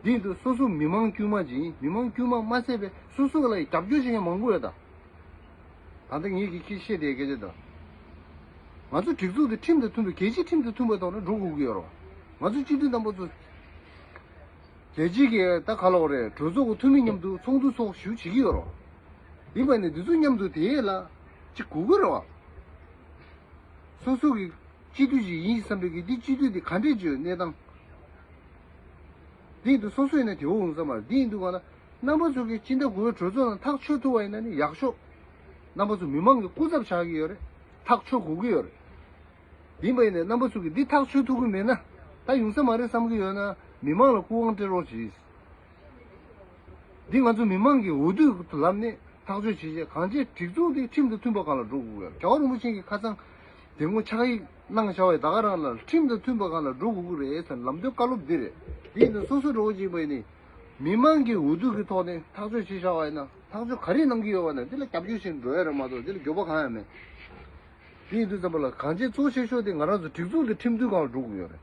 འདི་ཡིན་དུས་སོ་སོ་མི་མང་དཀྱུས་མ་ཅིག་ཡིན། མི་མང་དཀྱུས་མ་མ་ཟད་པའི་སོ་སོ་ལ་རྒྱབ་སྐྱོར་བྱེད་མཁན་མང་པོ་ཡོད་ད། ད་ལྟ་ངས་ཀྱིས་ཁྱེད་བཤད་བསྡད་སྐད་ཆ་དང་། ང་ཚོ་སྒྲིག་འཛུགས་འདི་ཁྲིམས་དང་མཐུན་པའི་རྒྱལ་སྤྱིའི་ཁྲིམས་དང་མཐུན་པའི་ཐོག་ནས་འགྲོ་དགོས་ཀྱི་ཡོད་རེད། ང་ཚོ་སྤྱི་འཐུས་རྣམ་པ་ཚོ། རྒྱལ་སྤྱིའི་གི་ད་ག་ལབ་དགོས་རེད། གྲོས་ཚོགས་ཀྱི་འཐུས་མི་མཉམ་དུ་ཚོགས་འདུ་ཚོགས་ཞུ་བྱེད་ཀྱི་ཡོད་རེད། ཡིན་པ་ནི་འདི་ཚོ་མཉམ་དུ་དེ་ལ་ཅིག་གོ་གི་རེད་བ། སོ་སོ་གི་སྤྱི་འཐུས་ཅིག་ཡིན་བསམ་པའི་གི་འདི་སྤྱི་འཐུས་འདི་ག་འདྲས་ཅིག་གནས་སྟངས། འདི་འདུག་སོ་སོ་ཡིན་ན་དེ་འོ་འོང་ས་མ་རེད། འདི་ཡིན་དུས་གང་ལ་རྣམ་པ་ཚོ་གི་སྤྱི་ཟླ་དགུ་པའི་གྲོས་ཚོགས་ནང་ཐག་ཆོད་ཐུབ་པ་ཡིན་ན་ནི་ཡག་ཤོས། རྣམ་པ་ཚོ་མི་མང་གི་སྐུ་ཚབ་ཆགས་ཀྱི་ཡོད་རེད། ཐག་ཆོད་དགོས་ཀྱི་ཡོད་རེད། ཡིན་པ་ཡིན་ནའི་རྣམ་པ་ཚོ་གིས་འདི་ཐག་ཆོད་ཐུབ་ཀྱི་མེད་ན་ད་ཡོང་ས་མ་རེད་བསམ་གྱི་ཡོད་ན་མི་མང་ལ་སྐུ་དབང་སྤྲད་རོགས་གྱིས། འདི་ང་ཚོ་མི་མང་གི་འོས་བསྡུ་ལམ་ནས་ཐག་གཅོད་བྱེད་ཆེད་གང་ཅི་སྒྲིག་འཛུགས་འདི་ཁྲིམས་དང་མཐུན་པ་སྒང་ལ་འགྲོ་དགོས་ཀྱི་རེད། རྒྱལ་བ་རིན་པོ་ཆེ་གིས་ཁ་སང་དེ་སྔོན་ཕྱག་ཡིག་གནང་བཞག་པའི་ད་ག་རང་ལ་ཁྲིམས་དང་མཐུན་པ་སྒང་ལ་འགྲོ་དགོས་ཀྱི་རེད་ཟེར་ལམ་སྟོན་བཀའ་སློབ་འདི་རེད། འདི་ཡིན་ན་སོ་སོ་འགྲོ་བ་ཅིག་ཡིན་པ་ཡིན་ནའི། མི་མང་གི་འོས་བསྡུ་གི་ཐོག་ནས་ཐག་གཅོད་བྱས་བཞག་པ་ཡིན་ན། ཐག་གཅོད་ག་རེ་གནང་གི་ཡོད་པ་ན་འདི་ལ་རྒྱབ་སྐྱོར་བྱེད་འགྲོ་ཡ་རེད་མ་གཏོགས་འདི་ལ་འགྱོད་པ་གང་ཡང་མེད། དེ་ཡིན་དུས་ཙམ་པ་ལ་གང་ཅི་གཙོ་ཆེ་ཤོས་དེ་ང་རང་ཚོ་སྒྲིག་འཛུགས་དེ་ཁྲིམས་མཐུན་སྒང་ལ་འགྲོ་དགོས་ཡོད་རེད།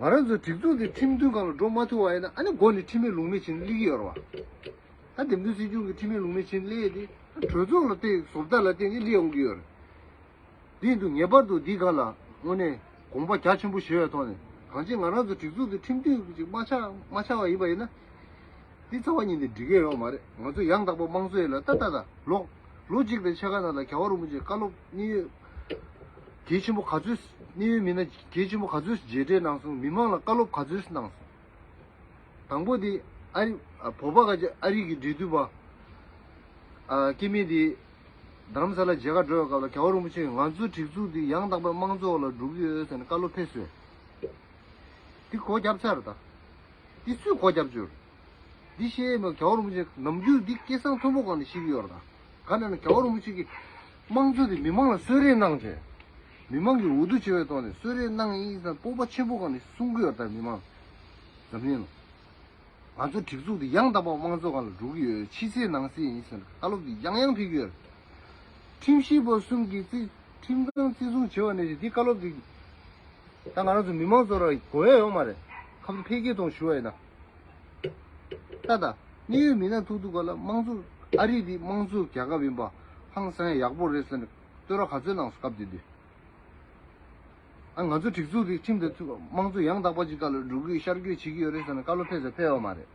ང་རང་ཚོ་སྒྲིག་འཛུགས་དེ་ཁྲིམས་མཐུན་སྒང་ལ་འགྲོ་མ་ཐུབ་པ་ཡིན་ན། ཨ་ནི་འགོ་ནས་ཁྲིམས་མེད་ལུགས་མེད་བྱས་ནས་སླེབས་ཀྱི་ཡོད་རེད་བ། ད་འདེམས་ཐོན་སྲིད་སྐྱོང་གི་ཁྲིམས་མེད་ལུགས་མེད་བྱས་ནས་སླེབས་ཡས་དེ་ད་གྲོས་ཚོགས་ལ་བརྟེན། བཟོ་ལྟ་ལ་བརྟེན་ནས་སླེབས་ཡོང་གི་ཡོད་རེད། དེ་ཡིན་དུས་ངེས་པར་དུ་འདི་སྒང་ལ་དངོས་གནས་དགོངས་པ་རྒྱ་ཆེན་པོ་བཞེས་པའི་ཐོག་ནས། གང་ཅི་ང་རང་ཚོ་སྒྲིག་འཛུགས་དེ་ཁྲིམས་མཐུན་ཅིག་མ་ཆགས་མ་ཆགས་པ་ཡིན་པ་ཡིན་ན། འདི་རྩ་བ་ཉིད་ནས་འགྲིག་གི་ཡོད་མ་རེད། ང་ཚོ་ཡང་དག་པ་དམངས་གཙོ་ཡིན་ལ། ད་ད་ད་ལོ་ལོ་གཅིག་དང་ཕྱེད་ཀ་ནང་ལ་རྒྱལ་བ་རིན་པོ་ཆེས་བཀའ་སློབ་གནད་ཡོད་གལ་ཆེན་པོ་ག་ཚོད། གནད་ཡོད་མི་སྣ་གལ་ཆེན་པོ་ག་ཚོད་མཇལ་འཕྲད་གནང་སོང་། མི་མང་ལ་བཀའ་སློབ་ག་ཚོད་གནང་སོང་། དང་པོ་དེ་ཨ་རི། ཨ། བོད་པ་ག་ཅིག་ཨ་རི་གི་འབྲེལ་མཐུད་པ། ཨ། སྐྱེ་དམན་དེ་རྡ་རམ་ས་ལ་མཇལ་ཁ་འགྲོ་བའི་སྐབས་ལ་རྒྱལ་བ་རིན་པོ་ཆེས་ང་ཚོའི་སྒྲིག་འཛུགས་འདི་ཡང་དག་པའི་དམངས་གཙོ་ལ་འགྲོ་གི་ཡོད་ཟེར་ནས་བཀའ་སློབ་ཕེབས་སོང་། འདི་སྒོ་བརྒྱབ་ཚར་རེད་ད། འདི་སུས་སྒོ་བརྒྱབ་བཅུག་འདི་བཤད་མ། རྒྱལ་བ་རིན་པོ་ཆེ་ནམ་རྒྱུན་འདི་སྐད་གསང་མཐོན་པོ་སྒང་ནས་བཤད་ཀྱི་ཡོད་རེད་ད། ག་ནས་ན་རྒྱལ་བ་རིན་པོ་ཆེ་གིས་དམངས་གཙོ་དེ་མི་མང་ལ་གསོལ་རས་གནང་བྱས། མི་མང་གིས་འོས་བསྡུ་བྱས་པའི་ཐོག་ནས་གསོལ་རས་གནང་ཡིན་ཟེར་སྤོབས་པ་ཆེན་པོ་སྒང་ནས་གསུང་གི་ཡོད་རེད་ད། མི་མང་འཛམ་གླིང་ལ། ང་ཚོ་སྒྲིག་འཛུགས་འདི་ཡང་དག་པ་དམངས་གཙོ་སྒང་ལ་འགྲོ་གི་ཡོད། ཕྱི་གསལ་ནང་གསལ་ཡིན་ཟེར་བཀའ་སློབ་འདི་ཡང་ཡང་ཕེབས་ཀྱི་ཡོད། ཁྲིམས་ཞིབ་པ་གསུམ་གྱིས་བརྩི། ཁྲིམས་ཁང་བརྩི་སྲུང་བྱས་པ་ནས་བཟུང་འདི་བཀའ་སློབ་འདི་ད་ང་རང་ཚོ་མི་མང་ཚོ་ར་གོ་ཡ་ཡོད་མ་རེད། ཁ་ཐུག་ཕལ་སྐད་གཏོང་ཞུ་བ་ཡིན་ན། ད་ད་གནད་ཡོད་མི་སྣ་ཐུག་ཐུག་ག་ལ་དམངས་གཙོ། ཨ་རི་འདི་དམངས་གཙོ་རྒྱལ་ཁབ་ཡིན་པ་ཧང་སང་ཡ་ཡག་པོ་རེད་ཟེར་ནས་བསྟོད་ར་ག་ཚོད་གནང་སོང་སྐབས་དེ་དུས། ཨ། ང་ཚོ་སྒྲིག་འཛུགས་དེ་ཁྲིམས་དང་མཐུན་དམངས་གཙོ་ཡང་དག་པ་ཅིག་སྒང་ལ་འགྲོ་གི་ཡོད། ཤར་བསྐྱོད་བྱེད་ཀྱི་ཡོད་རེད་ཟེར་ནས་བཀའ་སློབ་ཕེབས་ས་ཕེབས་པ་མ་རེད།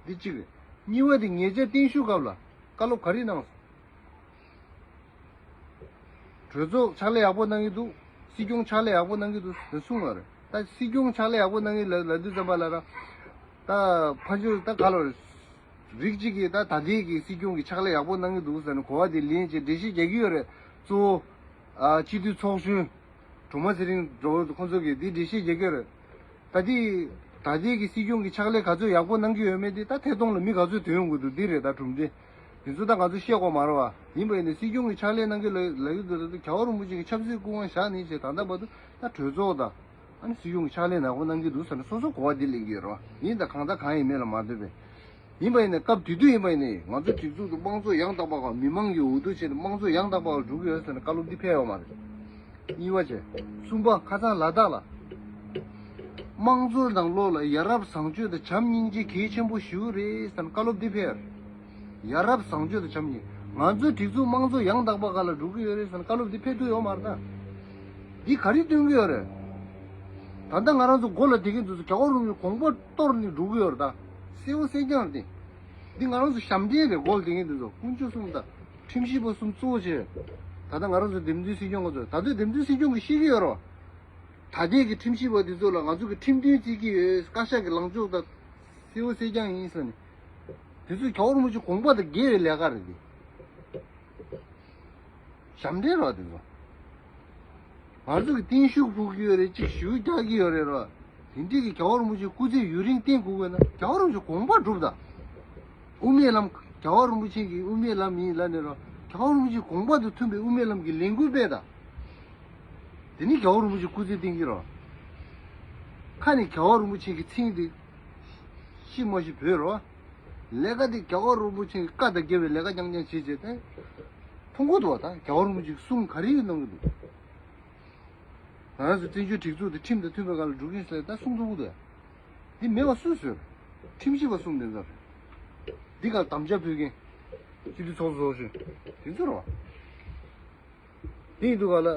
འདི་གཅིག་རེད། གཉིས་པ་དེ་ཉེ་ཆར་བརྟན་བཞུགས་སྐབས་ལ་བཀའ་སློབ་ག་རེ་གནང་སོང་། གྲོས་ཚོགས་ཕྱག་ལས་ཡག་པོ་གནང་གི་འདུག་སྲིད་སྐྱོང་ཕྱག་ལས་ཡག་པོ་གནང་གི་འདུག་ཟེར་གསུངས་པ་རེད། ད་སྲིད་སྐྱོང་ཕྱག་ལས་ཡག་པོ་གནང་གི་ལ་ལབ་དུས་ཙམ་པ་ལ་ར། ད་ཕ་ཆོས་ད་ག་ལ་རེད། རིགས་གཅིག་གིས་ད་ད་ལྟའི་གི་སྲིད་སྐྱོང་གི་ཕྱག་ལས་ཡག་པོ་གནང་གི་འདུག་ཟེར་ནས་གོ་བ་དེ་ལེན་བྱས་འགྲེལ་བཤད་རྒྱག་གི་ཡོད་རེད། གཙོ་བོ། ཨ། སྤྱི་འཐུས་ཚོགས་གཞོན། སྒྲོལ་མ་ཚེ་རིང་འདྲ་བོ་ཁོང་ཚོ་གིས་འདི་འགྲེལ་བཤད་རྒྱག་གི་ཡོད་རེད། ད་ལྟའི་ད་ལྟའི་གི་སྲིད་སྐྱོང་གི་ཕྱག་ལས་ག་ཚོད་ཡག་པོ་གནང་གི་ཡོད་མེད་དེ་ད་ཐད་གཏོང་ལ་མི་ག་ཚོད་ཐོན་ཡོང་གི་འདུག་འདི་རེད། ད་གྲུབ་འབྲས་དེ་ཚོ་ད་ང་ཚོ་བཤད་དགོས་མ་རེད་བ། ཡིན་པ་ཡིན་ནའི་སྲིད་སྐྱོང་གི་ཕྱག་ལས་གནང་གི་ལ་ལ་གི་འདུག་ད་ལྟ་རྒྱལ་བ་རིན་པོ་ཆེ་གི་ཆབ་སྲིད་སྐུ་དབང་བཞག་ནས་བྱས་ད་ལྟ་བར་དུ་ད་གྲོས་ཚོགས་དང་། ཨ་ནི་སྲིད་སྐྱོང་གི་ཕྱག་ལས་ནག་པོ་གནང་གི་འདུག་ཟེར་ནས་སོ་སོ་གོ་བ་འདི་ལེན་གྱི་ཡོད་རེད་བ། ཡིན་ད་གང་ལྟར་གང་ཡིན་མེད་ལ་མ་ལྟོས་པས། ཡིན་པ་ཡིན་ནའི་སྐབས་དེ་དུས་ཡིན་པ་ཡིན་ནའི་ང་ཚོ་སྒྲིག་འཛུགས་དེ་དམངས་གཙོ་ཡང་དག་པ་སྒང་མི་མང་གིས་འོས་བསྡུ་བྱས་ནས་དམངས་གཙོ་ཡང་དག་པ་སྒང་འགྲོ་གི་ཡོད་ཟེར་ནས་བཀའ་སློབ་འདི་ཕེབས་ཡོད་མ་རེད། གཉིས་པ་བྱས། གསུམ་པ་ཁ་སང་ལ་དྭགས་ལ། དམངས་གཙོ་ནང་ལོགས་ལ་ཡ་རབས་བཟང་སྤྱོད་དང་བྱམས་སྙིང་རྗེ་གལ་ཆེན་པོ་ཞིག་རེད་ཟེར་ནས་བཀའ་སློབ་འདི་ཕེབས་ཡོད་རེད། ཡ་རབས་བཟང་སྤྱོད་དང་བྱམས་སྙིང་། ང་ཚོའི་སྒྲིག་འཛུགས་དམངས་གཙོ་ཡང་དག་པ་སྒང་ལ་འགྲོ་གི་ཡོད་རེད་ཟེར་ནས་བཀའ་སློབ་འདི་ཕེབས་ཐུབ་ཡོད་མ་རེད་ད། འདི་ག་རེ་སྟོན་གྱི་ཡོད་རེད། ད་ལྟ་ང་རང་ཚོ་མགོ་ལ་བསྡད་མཁན་དེ་ཚོ་རྒྱལ་བ་རིན་པོ་ཆེའི་དགོངས་པ་གཏོར་ནས་འགྲོ་གི་ཡོད་རེད་ད། གསལ་བོ་གསལ་རྐྱང་རེད་དེ། འདི་ང་རང་ཚོ་ཞབས་འདྲེན་རེད། མགོ་ལ་བསྡད་མཁན་དེ་ཚོ་དཀོན་མཆོག་གསུམ་དང་ཁྲིམས་ཞིབ་པ་གསུམ་གཙོ་བོ་བྱས། ད་ལྟ་ང་རང་ཚོ་འདེམས་ཐོན་སྲིད་སྐྱོང་ང་ཚོ་ད་ལྟ་འདེམས་ཐོན་སྲིད་སྐྱོང་གིས་ཤེས་ཀྱི་ཡོད་རེད་བ། ད་ལྟའི་གི་ཁྲིམས་ཞིབ་པ་དེ་ཚོ་ལ་ང་ཚོ་གི་ཁྲིམས་མཐུན་བརྩི་གི་ཡོད། བཀའ་ཤག་གི་ལངས་ཕྱོགས་དང་གསལ་བོ་གསལ་རྐྱང་ཡིན་ཟེར་ནས། དེ་ཚོ་རྒྱལ་བ་རིན་པོ་ཆེའི་དགོངས་པ་དང་འགལ་བའི་ལས་ཀ་རེད་དེ། ཞབས་འདྲེན་རོགས་དེ་ཚོ། ང་ཚོ་གི་བརྟན་བཞུགས་ཕུལ་གྱི་ཡོད་རེད། གཅིག་ཞུ་རྒྱག་གི་ཡོད་རེད་རོགས། དེ་འདྲའི་གི་རྒྱལ་བ་རིན་པོ་ཆེའི་སྐུ་ཚེ་ཡུན་རིང་བརྟན་དགོས་དགོས་ན་རྒྱལ་བ་རིན་པོ་ཆེའི་དགོངས་པ་སྒྲུབ་དང་། དབུ་མའི་ལམ། རྒྱལ་བ་རིན་པོ་ཆེ་གི་དབུ་མའི་ལམ་ཡིན་ལབ་ནས་རོགས། རྒྱལ་བ་རིན་པོ་ཆེའི་དགོངས་པ་དང་མཐུན་པའི་དབུ་མའི་ལམ་གྱི་ལས་འགུལ་སྤེལ་དང་། དེ་ནི་རྒྱལ་བ་རིན་པོ་ཆེའི་སྐུ་ཚེ་བརྟན་གྱི་རོགས། ཁ་ནས་རྒྱལ་བ་རིན་པོ་ཆེ་གི་མཚན་དེ་ཤི་མ་ཤི་བོས་རོགས། ལས་ཀ་དེ་རྒྱལ་བ་རིན་པོ་ཆེ་གི་བཀའ་དང་འགལ་བའི་ལས་ཀ་རྐྱང་རྐྱང་བྱེད་བྱེད་དེ། མཐོང་གི་འདུག་བ། ད་རྒྱལ་བ་རིན་པོ་ཆེ་གི་གསུང་ག་རེ་ཡོད་གནང་གི་འདུག་ང་རང་ཚོ་བཙན་བྱོལ་སྒྲིག་འཛུགས་དེ་ཁྲིམས་དང་མཐུན་པའི་སྒང་ལ་འགྲོ་གི་ཡིན་ཟེར་ད་གསུང་ཐུབ་ཀྱི་འདུག་འདི་མེད་པ་སུས་བཟོས། ཁྲིམས་ཞིབ་པ་གསུམ་དེ་ཚོ་རེད། འདི་ག་དམ་བཅའ་ཕུལ་མཁན། སྤྱི་འཐུས་ཚོགས་གཙོ་ཚོགས་གཞོན། དེ་ཚོ་རེད་བ། དེ་ཡིན་དུས་ག་ལ།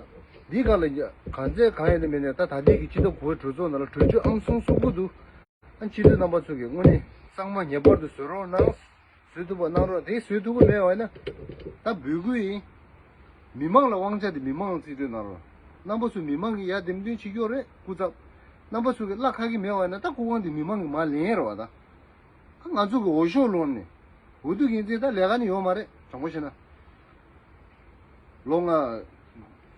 འདི་ག་ལ་ཡ། གང་ཚད་གང་ཡིན་ནི་མིན་ནས་ད་ད་ལྟའི་གི་སྤྱི་ཟླ་དགུ་པའི་གྲོས་ཚོགས་ནང་ལ་གྲོས་ཆོད་ཨང་གསུམ་གསུམ་པོ་འདུག་ཨ་སྤྱི་འཐུས་རྣམ་པ་ཚོ་གིས་དངོས་གནས་གཙང་མ་ངེས་པར་དུ་བཟོ་རོགས་གནང་། བཟོ་ཐུབ་པ་གནང་རོགས། དེ་བཟོ་ཐུབ་ཀྱི་མེད་པ་ཡིན་ན། ད་འབོད་སྐུལ་ཡིན། མི་མང་ལ་དབང་ཆ་དེ་མི་མང་ལ་རྩིས་སྤྲོད་གནང་རོགས། རྣམ་པ་ཚོ་མི་མང་གིས་ཡར་འདེམས་ཐོན་བྱེད་ཀྱི་ཡོད་རེད། སྐུ་ཚབ། རྣམ་པ་ཚོ་གིས་གླ་ཁ་གི་མེད་པ་ཡིན་ན་ད་སྐུ་དབང་དེ་མི་མང་གིས་མར་ལེན་རོགས་ད། ང་ཚོ་གི་འོས་ཤོག་ལོན་ནས། འོས་བསྡུ་འགན་འཛིན་ད་ལས་ཀ་ནི་ཡོད་མ་རེད། དྲང་པོ་བཤད་ན། ལོ་ལྔ།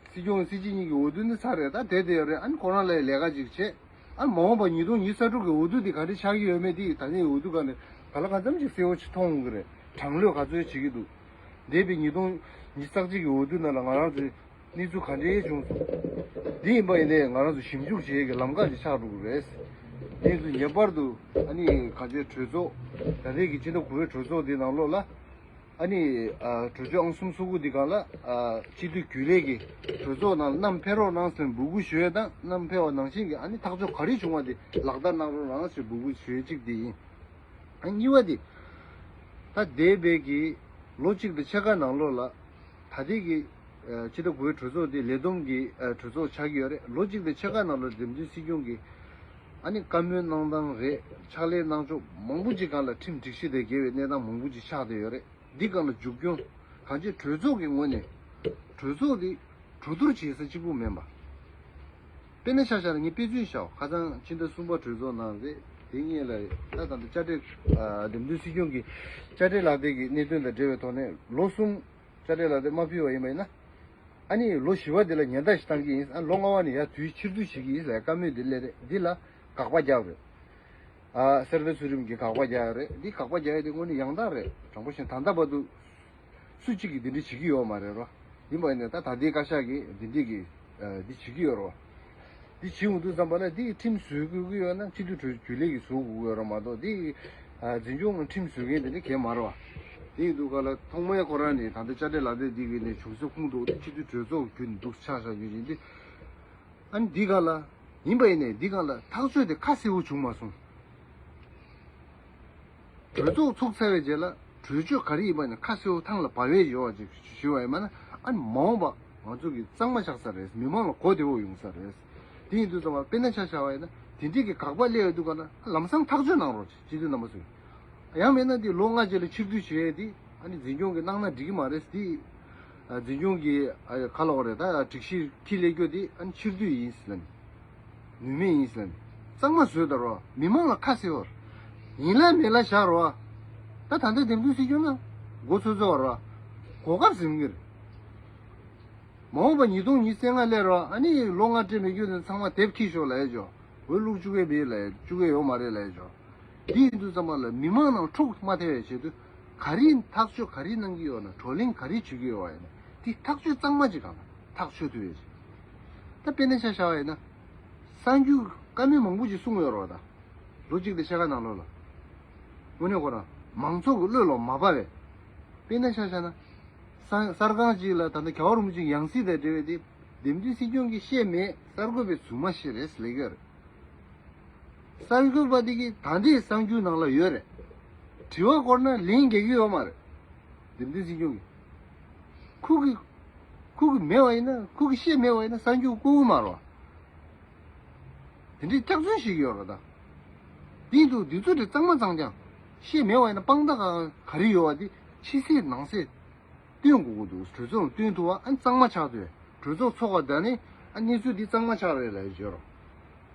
སྲིད་སྐྱོང་སྲིད་སྤྱི་གཉིས་ཀྱི་འོས་བསྡུ་ནི་ཚར་རེད། ད་བསྡད་བསྡད་ཡོད་རེད། ཨ་ནི་ཁོ་རང་ལ་ལས་ཀ་ཅིག་བྱེད། ཨ་ནི་མ་འོངས་པ་ཉིས་སྟོང་ཉི་ཤུ་རྩ་དྲུག་གི་འོས་བསྡུ་འདི་ག་འདྲ་ཆགས་ཀྱི་ཡོད་མེད་འདི་ད་ནི་འོས་བསྡུ་སྒང་ནས་ག་ལ་གང་འཚམ་ཅིག་གསལ་བོ་ཅིག་མཐོང་གི་རེད། དྲང་ལོས་ག་ཚོད་བྱེད་ཀྱི་འདུག་འདས་པའི་ཉིས་སྟོང་ཉི་ཤུ་རྩ་གཅིག་གི་འོས་བསྡུ་ནང་ལ་ང་རང་ཚོའི་གནས་ཚུལ་ག་འདྲའི་བྱུང་སོང་། འདི་ཡིན་པ་ཡིན་ནའི་ང་རང་ཚོ་ཞིབ་འཇུག་བྱེད་ཡས་ཀྱི་ལམ་ཁ་ཅིག་ཆགས་འགྲོ་གི་རེད། གནས་ཚུལ་ངེས་པར་དུ་ཨ་ནི་གང་ཅི་གྲོས་ཚོགས་ད་ལྟའི་གི་སྤྱི་ཟླ་དགུ་པའི་གྲོས་ཚོགས་འདི་ནང་ལོགས་ལ་ཨ་ནི་ཨ་གྲོས་ཆོད་ཨང་གསུམ་སོ་དགུ་འདི་སྒང་ལ་ཨ་སྤྱི་འཐུས་རྒྱུན་ལས་ཀྱི་གྲོས་ཚོགས་ནང་བསྣམས་ཕེབས་རོགས་གནང་ཟེར་འབོད་སྐུལ་ཞུ་ཡས་དང་། བསྣམས་ཕེབས་པ་ནང་བཞིན་གྱི་ཨ་ནི་ཐག་གཅོད་ག་རེ་བྱུང་བ་དེ་ལག་བསྟར་གནང་རོགས་གནང་ཟེར་འབོད་སྐུལ་ཞུ་ཡས་གཅིག་དེ་ཡིན། ཨ་གཉིས་པ་དེ་ད་འདས་པའི་གི་ལོ་གཅིག་དང་ཕྱེད་ཀ་ནང་ལོགས་ལ་ད་ལྟའི་གི་ཨ་སྤྱི་ཟླ་དགུ་པའི་གྲོས་ཚོགས་དེ་ལས་བསྡོམས་ཀྱི་ཨ་གྲོས་ཚོགས་ཆགས་ཀྱི་ཡོད་རེད། ལོ་གཅིག་དང་ཕྱེད་ཀ་ནང་ལོགས་འདེམས་ཐོན་སྲིད་སྐྱོང་གི་ཨ་ནི་བཀའ་མོལ་གནང་སྟངས་རེད། ཕྱག་ལས་གནང་ཕྱོགས་མང་པོ་ཅིག་སྒང་ལ་ཁྲིམས་སྒྲིག་གཞི་དང་འགལ་བའི་གནས་སྟངས་མང་པོ་ཅིག་ཆགས་བསྡད་ཡོད་རེད། འདི་སྒང་ལ་མཇུག་སྐྱོང་གང་ཅི་གྲོས་ཚོགས་ཀྱི་ངོས་ནས་གྲོས་ཚོགས་འདི་གྲོས་བསྡུར་བྱེད་ས་གཅིག་པུ་མིན་པ། དཔེར་ན་ཆ་བཞག་ན་ངས་དཔེ་མཚོན་བཞག་པ། ཁ་སང་ཕྱི་ཟླ་གསུམ་པ་གྲོས་ཚོགས་ནང་རེད། དེ་སྔོན་ལ་ད་ད་ལྟ་དཔྱ་ཁྲལ་ཨ་འདེམས་ཐོན་སྲིད་སྐྱོང་གི་དཔྱ་ཁྲལ་ལག་དེབ་ཀྱི་གནད་དོན་དང་འབྲེལ་བའི་ཐོག་ནས་ལོ་གསུམ་དཔྱ་ཁྲལ་ལག་དེབ་མ་ཕུལ་བ་ཡིན་པ་ཡིན་ན། ཨ་ནི་ལོ་བཞི་པ་དེ་ལ་ཉེན་བརྡ་ཞིག་བཏང་གི་ཡིན། ཨ་ལོ་ལྔ་པ་ནས་ཡར་དུས་ཕྱིར་བསྡུ་བྱེད་ཀྱི་ཡིན་ཟེར་བཀའ་མོལ་དེ་སླེབས་རེད། འདི་ལ་དགག་པ་རྒྱག་རེད། ཨ་གསེར་རྟ་ཚུལ་ཁྲིམས་ཀྱིས་དགག་པ་རྒྱག་ཡ་རེད། འདི་དགག་པ་རྒྱག་ཡ་དེ་དངོས་གནས་ཡང་དག་རེད། དྲང་པོ་བཤད་ན་ད་ལྟ་བར་དུ་སུ་གཅིག་གིས་འདི་འདྲ་བྱེད་ཀྱི་ཡོད་མ་རེད་རོ། ཡིན་པ་ཡིན་ནའི་ད་ད་ལྟའི་བཀའ་ཤག་གིས་འདི་འདྲ་གི་ཨ་འདི་བྱེད་ཀྱི་ཡོད་རོ། འདི་བྱེད་འོང་དུས་ཙམ་པ་ལ་འདི་ཁྲིམས་བཟོ་དགོས་ཀྱི་ཡོད་ན་སྤྱི་འཐུས་གྲོས་རྒྱུན་ལས་ཀྱིས་བཟོ་དགོས་ཀྱི་ཡོད་རོ་མ་གཏོགས། འདི་ཨ་འཛིན་སྐྱོང་ཁྲིམས་བཟོ་མཁན་དེ་འདྲ་གང་ཡང་མ་རེད་བ། དེ་ཡིན་དུས་ག་ལ་ཐོག་མའི་ཁོ་རང་ནས་ད་ལྟ་དཔྱ་ཁྲལ་ལག་དེབ་འདི་གི་ནས་བྱུང་ས་ཁུངས་འདུག་སྟེ་སྤྱི་འཐུས་གྲོས་ཚོགས་བརྒྱུད་ནས་འདུག་ཆགས་བཞག་རྒྱུ་ཡིན་ཏེ། ཨ་ནི་འདི་ག་ལ། ཡིན་པ་ཡིན་ནའི་འདི་ག་ལ་ཐག་གཅོད་དེ་ཁ་གསལ་པོ་བྱུང་མ་སོང་། གྲོས་ཚོགས་ཚུགས་ཚར་བའི་རྗེས་ལ་གྲོས་ཆོད་ག་རེ་ཡིན་པ་ནི་ཁ་གསལ་པོ་ཐང་ལ་བབས་པའི་ཡོད་པ་ཅིག་ཞུས་པ་ཡིན་པ་ན། ཨ་ནི་མ་འོངས་པ་ང་ཚོ་གི་གཙང་མ་ཆགས་ས་རེད། མི་མང་ལ་གོ་བདེ་པོ་ཡོང་ས་རེད། དེ་ཡིན་དུས་ཙམ་པ་དཔེར་ན་ཆ་བཞག་པ་ཡིན་ན་དེ་འདྲས་ཀྱི་དགག་པ་སླེབས་ཡོང་དུས་ག་ལ་ལམ་སང་ཐག་གཅོད་གནང་རོགས་བྱེད། སྤྱི་འཐུས་རྣམ་པ་ཚོས། ཡང་མིན་ན་དེ་ལོ་ལྔ་རྗེས་ལ་ཕྱིར་བསྡུ་བྱེད་ཡས་དེ་ཨ་ནི་འཛིན་སྐྱོང་གིས་གནང་ན་འགྲིག་གི་མ་རེད། དེ་ཨ་འཛིན་སྐྱོང་གིས་ཨ་ག་ལབ་དགོས་རེད། ད་སྒྲིག་གཞི་འཁྱེར་སླེབས་རྒྱུ་དེ་ཨ་ནི་ཕྱིར་བསྡུ་ཡིན་ཟེར་ལབ་ནས། ནུས་མེད་ཡིན་ཟེར་ལབ་ནས། གཙང་མ་བཟོས་དང་རོགས། མི་མང་ལ་ཁ་གསལ་པོར། ཡིན་ལ་མིན་ལ་བཞག་རོགས། ད་ད་ལྟ་འདེམས་ཐོན་སྲིད་སྐྱོང་ན་མགོ་ཚོད་ཚོད་རོགས། གོ་སྐབས་ཟིན་གྱི་རེད། མ་འོངས་པ་ཉིས་སྟོང་ཉི་ཤུ་རྩ་ལྔ་སླེབས་རོགས། ཨ་ནི་ལོ་ལྔ་སྤྲད་མེད་རྒྱུ་དེ་ཚང་མ་དེབ་འཁྱེར་ཤོག་ལབ་ཡས་ཅོ། འོས་བླུག་བཅུག་གི་མེད་ལབ་ཡས། བཅུག་གི་ཡོད་མ་རེད་ལབ་ཡས་ཅོ། འདི་ཡིན་དུས་ཙམ་པ་ལ་མི་མང་ནང་འཁྲུག་མ་ཐེབས་པའི་ཆེད་དུ་ག་རེ་ཐག་གཅོད་ག་རེ་གནང་གི་ཡོད་ན། བགྲོ་གླེང་ག་རེ་བྱེད་ཀྱི་ཡོད་པ་ཡིན་ན་དེ་ཐག་གཅོད་གཙང་མ་ཅིག་གང་ལ་ཐག་ཆོད་ཐུབ་ཡས་ཅིག་ད་དཔེར་ན་ཆ་བཞག་པ་ཡིན་ན་གསར་འགྱུར་བཀའ་མོལ་མང་པོ་ཅིག་གསུངས་ཡོད་རེད་བ། ད་ལོ་གཅིག་དང་ཕྱེད་ཀ་ནང་ལོགས་ལ་དངོས་གནས་ཁོ་རང་མང་ཚོགས་ཀྱི་བློ་ལ་མ་བབས་པའི། དཔེར་ན་ཆ་བཞག་ན། གསར་གསར་ཁང་ཅིག་ལ་ད་ལྟ་རྒྱལ་བ་རིན་པོ་ཆེའི་ཡང་སྲིད་དང་འབྲེལ་བའི་དེ་འདེམས་ཐོན་སྲིད་སྐྱོང་གིས་བཤད་མེད། གསར་འགོད་པའི་རྫུན་མ་བཤད་རེད་ཟེར་ལབ་ཀྱི་ཡོད་རེད། གསར་འགོད་པ་དེ་གིས་ད་ལྟའི་གསར་འགྱུར་ནང་ལ་ཡོད་རེད། དྲི་བ་བསྐོར་ན་ལན་རྒྱག་གི་ཡོད་མ་རེད། འདེམས་ཐོན་སྲིད་སྐྱོང་གིས་ཁོ་གིས་ཁོ་གིས་མེད་པ་ཡིན་ན། ཁོ་གིས་བཤད་མེད་པ་ཡིན་ན་གསར་འགྱུར་བཀོད་ཀྱི་མ་རེད་བ། དེ་འདྲའི་སྐྱག་རྫུན་བཤད་ཀྱི་ཡོད་རེད་ད། དེ་ཡིན་དུས་འདི་ཚོ་དེ་གཙང་མ་གཙང་རྐྱང་། བཤད་མེད་པ་ཡིན་ན་དཔང་རྟགས་ག་རེ་ཡོད་པ་དེ་ཕྱི་གསལ་ནང་གསལ་སྟོན་དགོས་ཀྱི་འདུག་གྲོས་ཚོགས་ལ་སྟོན་ཐུབ་པ་ཨ་ནི་གཙང་མ་ཆགས་དུས་གྲོས་ཚོགས་ཚོགས་པ་དང་ནི་ཨ་གནས་ཚུལ་འདི་གཙང་མ་ཆགས་རེད་ལབ་ཡོད་རོ།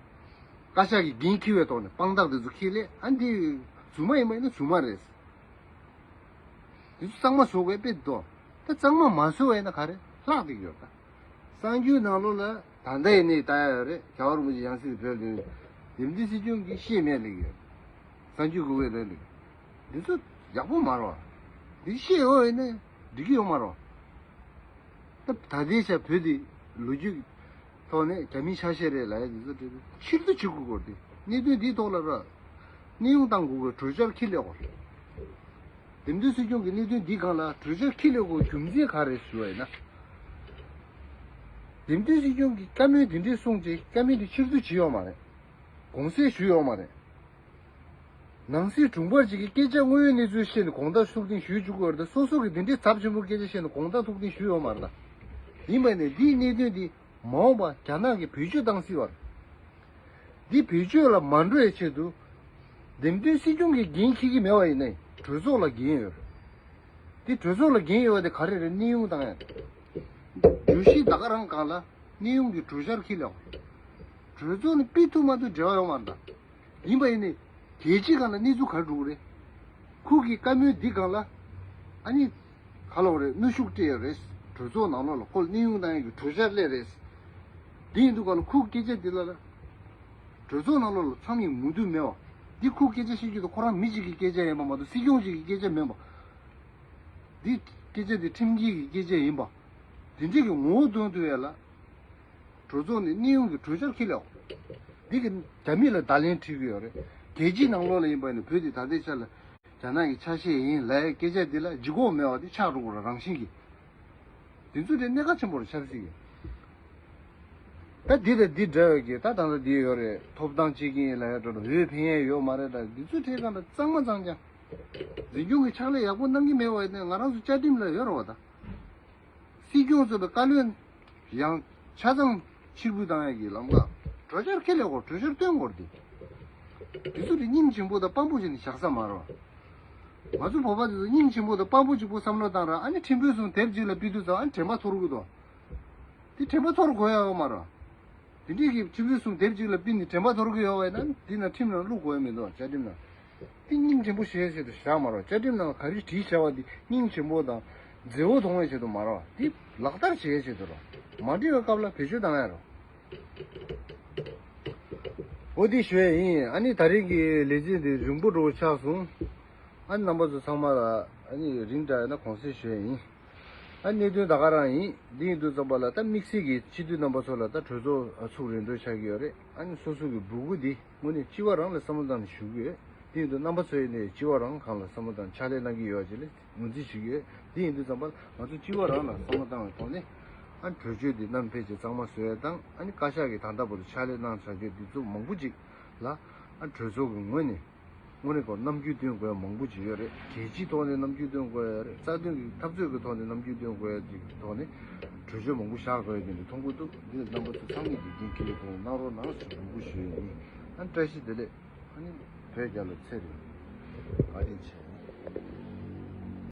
བཀའ་ཤག་གིས་འགན་འཁྱེར་བའི་ཐོག་ནས་དཔང་རྟགས་དེ་ཚོ་འཁྱེར་སླེབས། ཨ་འདི་རྫུན་མ་ཡིན་པ་ཡིན་ན་རྫུན་མ་རེད། དེ་ཚོ་གཙང་མ་བཟོ་དགོས་དཔེ་འདུག་ད་གཙང་མ་མ་བཟོས་པ་ཡིན་ན་ག་རེ་ལྷག་བསྡད་ཀྱི་ཡོད་ད། གསར་འགྱུར་ནང་ལོགས་ལ་ད་ལྟ་ཡིན་ནའི་ལྟ་ཡ་ཡོད་རེད། རྒྱལ་བ་རིན་པོ་ཆེ་ཡང་སྲིད་བོད་ལ་འདེམས་ཐོན་སྲིད་སྐྱོང་གིས་བཤད་མེད་ལབ་ཀྱི་ཡོད། གསར་འགྱུར་འགོད་པས་རེད་ལབ་ཀྱི་ཡོད། འདི་ཚོ་ཡག་པོ་མ་རེད་བ། འདི་བཤད་ཡོད་ཡིན་ན་འགྲིག་གི་ཡོད་མ་རེད་བ། ད་ད་ལྟའི་ཆ་བོད་འདི་ལོ་རྒྱུས་ཐོག་ནས་རྒྱ་མིའི་ཆ་ཤས་རེད་ལབ་ཡ་འདི་ཚོ་འདྲ་ཕྱིར་བསྡུ་བྱེད་དགོས་སྐོར་དེ། གནད་དོན་འདིའི་ཐོག་ལ་ར་གནས་དབྱུང་བཏང་དགོས་སྐོར་གྲོས་འཆར་འཁྱེར་སླེབས་སྐོར། འདེམས་ཐོན་སྲིད་སྐྱོང་གི་གནད་དོན་འདིའི་སྒང་ལ་གྲོས་འཆར་འཁྱེར་སླེབས་སྐོར་རྒྱུ་མཚན་ག་རེ་ཞུ་བ་ཡིན་ན། འདེམས་ཐོན་སྲིད་སྐྱོང་གིས་བཀའ་མོལ་འདི་འདྲའི་གསུངས་རྗེས་བཀའ་མོལ་འདི་ཕྱིར་བསྡུ་བྱས་ཡོད་མ་རེད། དགོངས་སེལ་ཞུས་ཡོད་མ་རེད། ནང་སྲིད་དྲུང་འཕར་ཅིག་གིས་སྐད་ཆ་དངོས་ཡོད་གནས་ཚུལ་བཤད་ནས་དགོངས་དག་ཐུགས་གཏན་ཞུས་བཅུག་གི་ཡོད་རེད་དེ། སོ་སོ་གིས་འདི་འདྲའི་ཚབས་ཆེན་པོ་སྐད་ཆ་བཤད་ནས་དགོངས་དག་ཐུགས་གཏན་ཞུས་ཡོད་མ་རེད་ད། ཡིན་པ་ནས་འདིའི་གནད་དོན་འདི་མ་འོངས་པ་རྒྱ་ནག་གིས་བེད་སྤྱོད་བཏང་སྲིད་པ་རེད། འདི་བེད་སྤྱོད་ལ་མ་འགྲོ་བའི་ཆེད་དུ་འདེམས་ཐོན་སྲིད་སྐྱོང་གིས་འགན་འཁྱེར་གྱི་མེད་པ་ཡིན་ནའི་གྲོས་ཚོགས་ལ་འགན་ཡོད་རེད། འདི་གྲོས་ཚོགས་ལ་འགན་ཡོད་པ་དེ་ག་རེ་རེད། གནས་དབྱུང་བཏང་ཡ་རེད། བརྗོད་གཞི་ད་ག་རང་སྒང་ལ་གནས་དབྱུང་གི་གྲོས་འཆར་འཁྱེར་སླེབས་པ་རེད། གྲོས་ཚོགས་ནས་ཕུད་ཐུབ་མ་ཐུབ་འབྲེལ་བ་ཡོད་མ་རེད་ད། ཡིན་པ་ཡིན་ནའི་རྒྱལ་སྤྱིའི་སྒང་ལ་གནས་ཚུལ་ག་རེ་འགྲོ་གི་རེད། ཁོ་གི་བཀའ་མོལ་འདི་སྒང་ལ་ཨ་ནི་ག་ལབ་དགོས་རེད། གནོན་ཤུགས་སྤྲད་ཡོད་རེད། གྲོས་ཚོགས་ནང་ལོགས་ལ་ཁོ་ལ་གནས་དབྱུང་གནང་ཡག་གི་གྲོས་འཆར་སླེབས་རེད། དེ་ཡིན་དུས་སྒང་ལ་ཁོ་གི་སྐད་ཆ་འདི་ལ་ལ་གྲོས་ཚོགས་ནང་ལོགས་ལ་ཚང་མས་མོས་མཐུན་མེད་པ། འདི་ཁོ་སྐད་ཆ་བཤད་རྒྱུ་དེ་ཁོ་རང་མི་གཅིག་གི་སྐད་ཆ་ཡིན་པ་མ་གཏོགས་སྲིད་སྐྱོང་གཅིག་གི་སྐད་ཆ་མིན་པ། འདི་སྐད་ཆ་འདི་ཁྲིམས་འགལ་གྱི་སྐད་ཆ་ཡིན་པ། དེ་འདྲས་ཀྱི་ངོ་བོ་སྟོན་ཐུབ་ཡ་ལ། གྲོས་ཚོགས་ནས་གནས་དབྱུང་གི་གྲོས་འཆར་འཁྱེར་སླེབས། འདི་གི་རྒྱ་མི་ལ་བརྡ་ལན་འཁྲི་གི་ཡོད་རེད། རྒྱལ་སྤྱིའི་ནང་ལོགས་ལ་ཡིན་པ་ཡིན་ན་བོད་འདི་ད་ལྟའི་ཆ་ལ་རྒྱ་ནག་གི་ཆ་ཤས་ཡིན་ལབ་ཡ་སྐད་ཆ་འདི་ལ་ལྗིད་ཁོག་མེད་པ་འདི་ཆགས་འགྲོ་གི་རེད། རང་བཞིན་གྱིས། འདི་ཚོ་དེ་གནད་འགག་ཆེན་པོ་རེད། ཆབ་སྲིད་ཀྱི། ད་འདི་དང་འདི་འདྲ་བའི་གི་ད་ད་ལྟ་འདི་ཡོད་རེད། ཐོབ་ཐང་གཅིག་ཡིན་ལབ་ཡ་འདྲ་འདྲ། འོས་འཕེན་ཡ་ཡོད་མ་རེད་འདྲ། འདི་ཚོ་ཁྲིད་གང་འདྲ་གཙང་མ་གཙང་རྐྱང་། འཛིན་སྐྱོང་གི་ཕྱག་ལས་ཡག་པོ་གནང་གི་མེད་པ་ཡིན་ན་ང་རང་ཚོ་བཅའ་ཁྲིམས་ལ་ཡོད་རེད་བ་ད། སྲིད་སྐྱོང་གཙོས་པའི་བཀའ་བློན་ཡང་ཆ་ཚང་ཕྱིར་འབུད་བཏང་ཡ་གི་ལམ་ཁ། གྲོས་འཆར་ཁས་ལེན་དགོས། གྲོས་འཆར་བཏོན་དགོས་རེད་དེ། དེ་ཚོ་དེ་སྙིང་རྗེ་པོ་དང་དཔང་པོ་བྱས་ནས་བཞག་ས་མ་རེད་བ། ང་ཚོ་བོད་པ་དེ་ཚོ་སྙིང་རྗེ་པོ་དང་དཔང་པོ་གཅིག་པོ་བསམ་བློ་བཏང་ར། ཨ་ནི་ཁྲིམས་དཔོན་གསུམ་དེབ་གཅིག་ལ་ཕུལ་དུས་ཙང་ཨ་ནི་དྲན་པ་འཐོར་གི་འདུག་དེ་དྲན་པ་འཐོར་དགོས་ཡ་ཡོད་མ་རེད། དེ་འདྲའི་གི་ཁྲིམས་དཔོན་གསུམ་དེབ་གཅིག་ལ་ཕུལ་ནས་དྲན་པ་འཐོར་གི་ཡོད་པ་ཡིན་ན་འདི་ན་ཁྲིམས་ནང་བླུག་དགོས་ཡ་མི་འདུག་བཅའ་ཁྲིམས་ནང་། དེ་སྙིང་རྗེ་པོ་བྱས་བྱས་ཏེ་བཞག་མ་རེད། བཅའ་ཁྲིམས་ནང་ག་རེ་བྲིས་བཞག་པ་དེ་སྙིང་རྗེ་པོ་དང་མཛེས་པོ་མཐོང་བའི་ཆེད་དུ་མ་རེད། དེ་ལག་བསྟར་བྱེད་ཡའི་ཆེད་དུ་རེད། མ་འགྲིག་པའི་སྐབས་ལ་བེད་སྤྱོད་བཏང་ཡ་རེད། འོ་དེ་ཞུ་ཡ་ཡིན། ཨ་ནི་ད་རིང་གི་ལས་བྱེད་འདི་རིང་པོ་འགྲོ་ཆགས་སོང་། ཨ་ནི་རྣམ་པ་ཚོ་ཚང་མ་ལ་ཨ་ནི་རིང་དྲགས་ཡོད་ན་དགོངས་སེལ་ཞུ་ཡ་ཡིན། ཨ་གནད་དོན་ད་ག་རང་ཡིན། འདི་ཡིན་དུས་ཙམ་པ་ལ་ད་དམིགས་བསལ་གྱི་སྤྱི་འཐུས་རྣམ་པ་ཚོ་ལ་ད་གྲོས་ཚོགས་ཚུགས་རན་འདོད་ཆགས་ཀྱི་ཡོད་རེད། ཨ་ནི་སོ་སོ་གི་སྦུ་གུ་འདི་དངོས་གནས་སྤྱི་བ་རང་ལ་བསམ་བློ་བཏང་ནས་ཞུ་གི་ཡོད། དེ་ཡིན་དུས་རྣམ་པ་ཚོ་ཡིན་ནའི་སྤྱི་བ་རང་སྒང་ལ་བསམ་བློ་བཏང་ཕྱག་ལས་གནང་གི་ཡོད་ཅེས་ལ་ངོས་འཛིན་ཞུ་གི་ཡོད། དེ་ཡིན་དུས་ཙམ་པ་ང་ཚོ་སྤྱི་བ་རང་ལ་བསམ་བློ་བཏང་བའི་ཐོག་ནས་ཨ་གྲོས་ཆོད་འདི་བསྣམས་ཕེབས་ཀྱི་གཙང་མ་བཟོ་ཡ་དང་། ཨ་ནི་བཀའ་ཤག་གིས་ད་ལྟ་བར་དུ་ཕྱག་ལས་གནང་བྱ་རྒྱུ་འདི་ཚོ་མང་པོ་ཅིག་ལ་ཨ་གྲོས་ཚོགས་ཀྱི་ངོས་ནས། དངོས་གནས་ཁོ་རྣམ་འགྱུར་སྟོན་དགོས་མང་པོ་ཅིག་ཡོད་རེད། གལ་ཆེའི་ཐོག་ནས་རྣམ་འགྱུར་སྟོན་དགོས་ཡོད་རེད། རྩ་དོན་གྱི་འཐབ་རྩོད་ཀྱི་ཐོག་ནས་རྣམ་འགྱུར་སྟོན་དགོས་ཡོད་ཀྱི་ཐོག་ནས་གྲོས་ཆོད་མང་པོ་བཞག་དགོས་ཡོད་དེ་འདྲ་མཐོང་གི་འདུག་འདི་རྣམ་པ་ཚོ་ཚང་མས་འདི་རྒྱུན་འཁྱེར་ཡོད་དུ་གནང་རོགས་གནང་ཞེས་འབོད་སྐུལ་ཞུ་ཡ་ཡིན། ཨ་བཀྲ་ཤིས་བདེ་ལེགས། ཨ་ནི་བོད་རྒྱལ་ལོ་ཚེ་རིང་། བཀའ་དྲིན་ཆེ།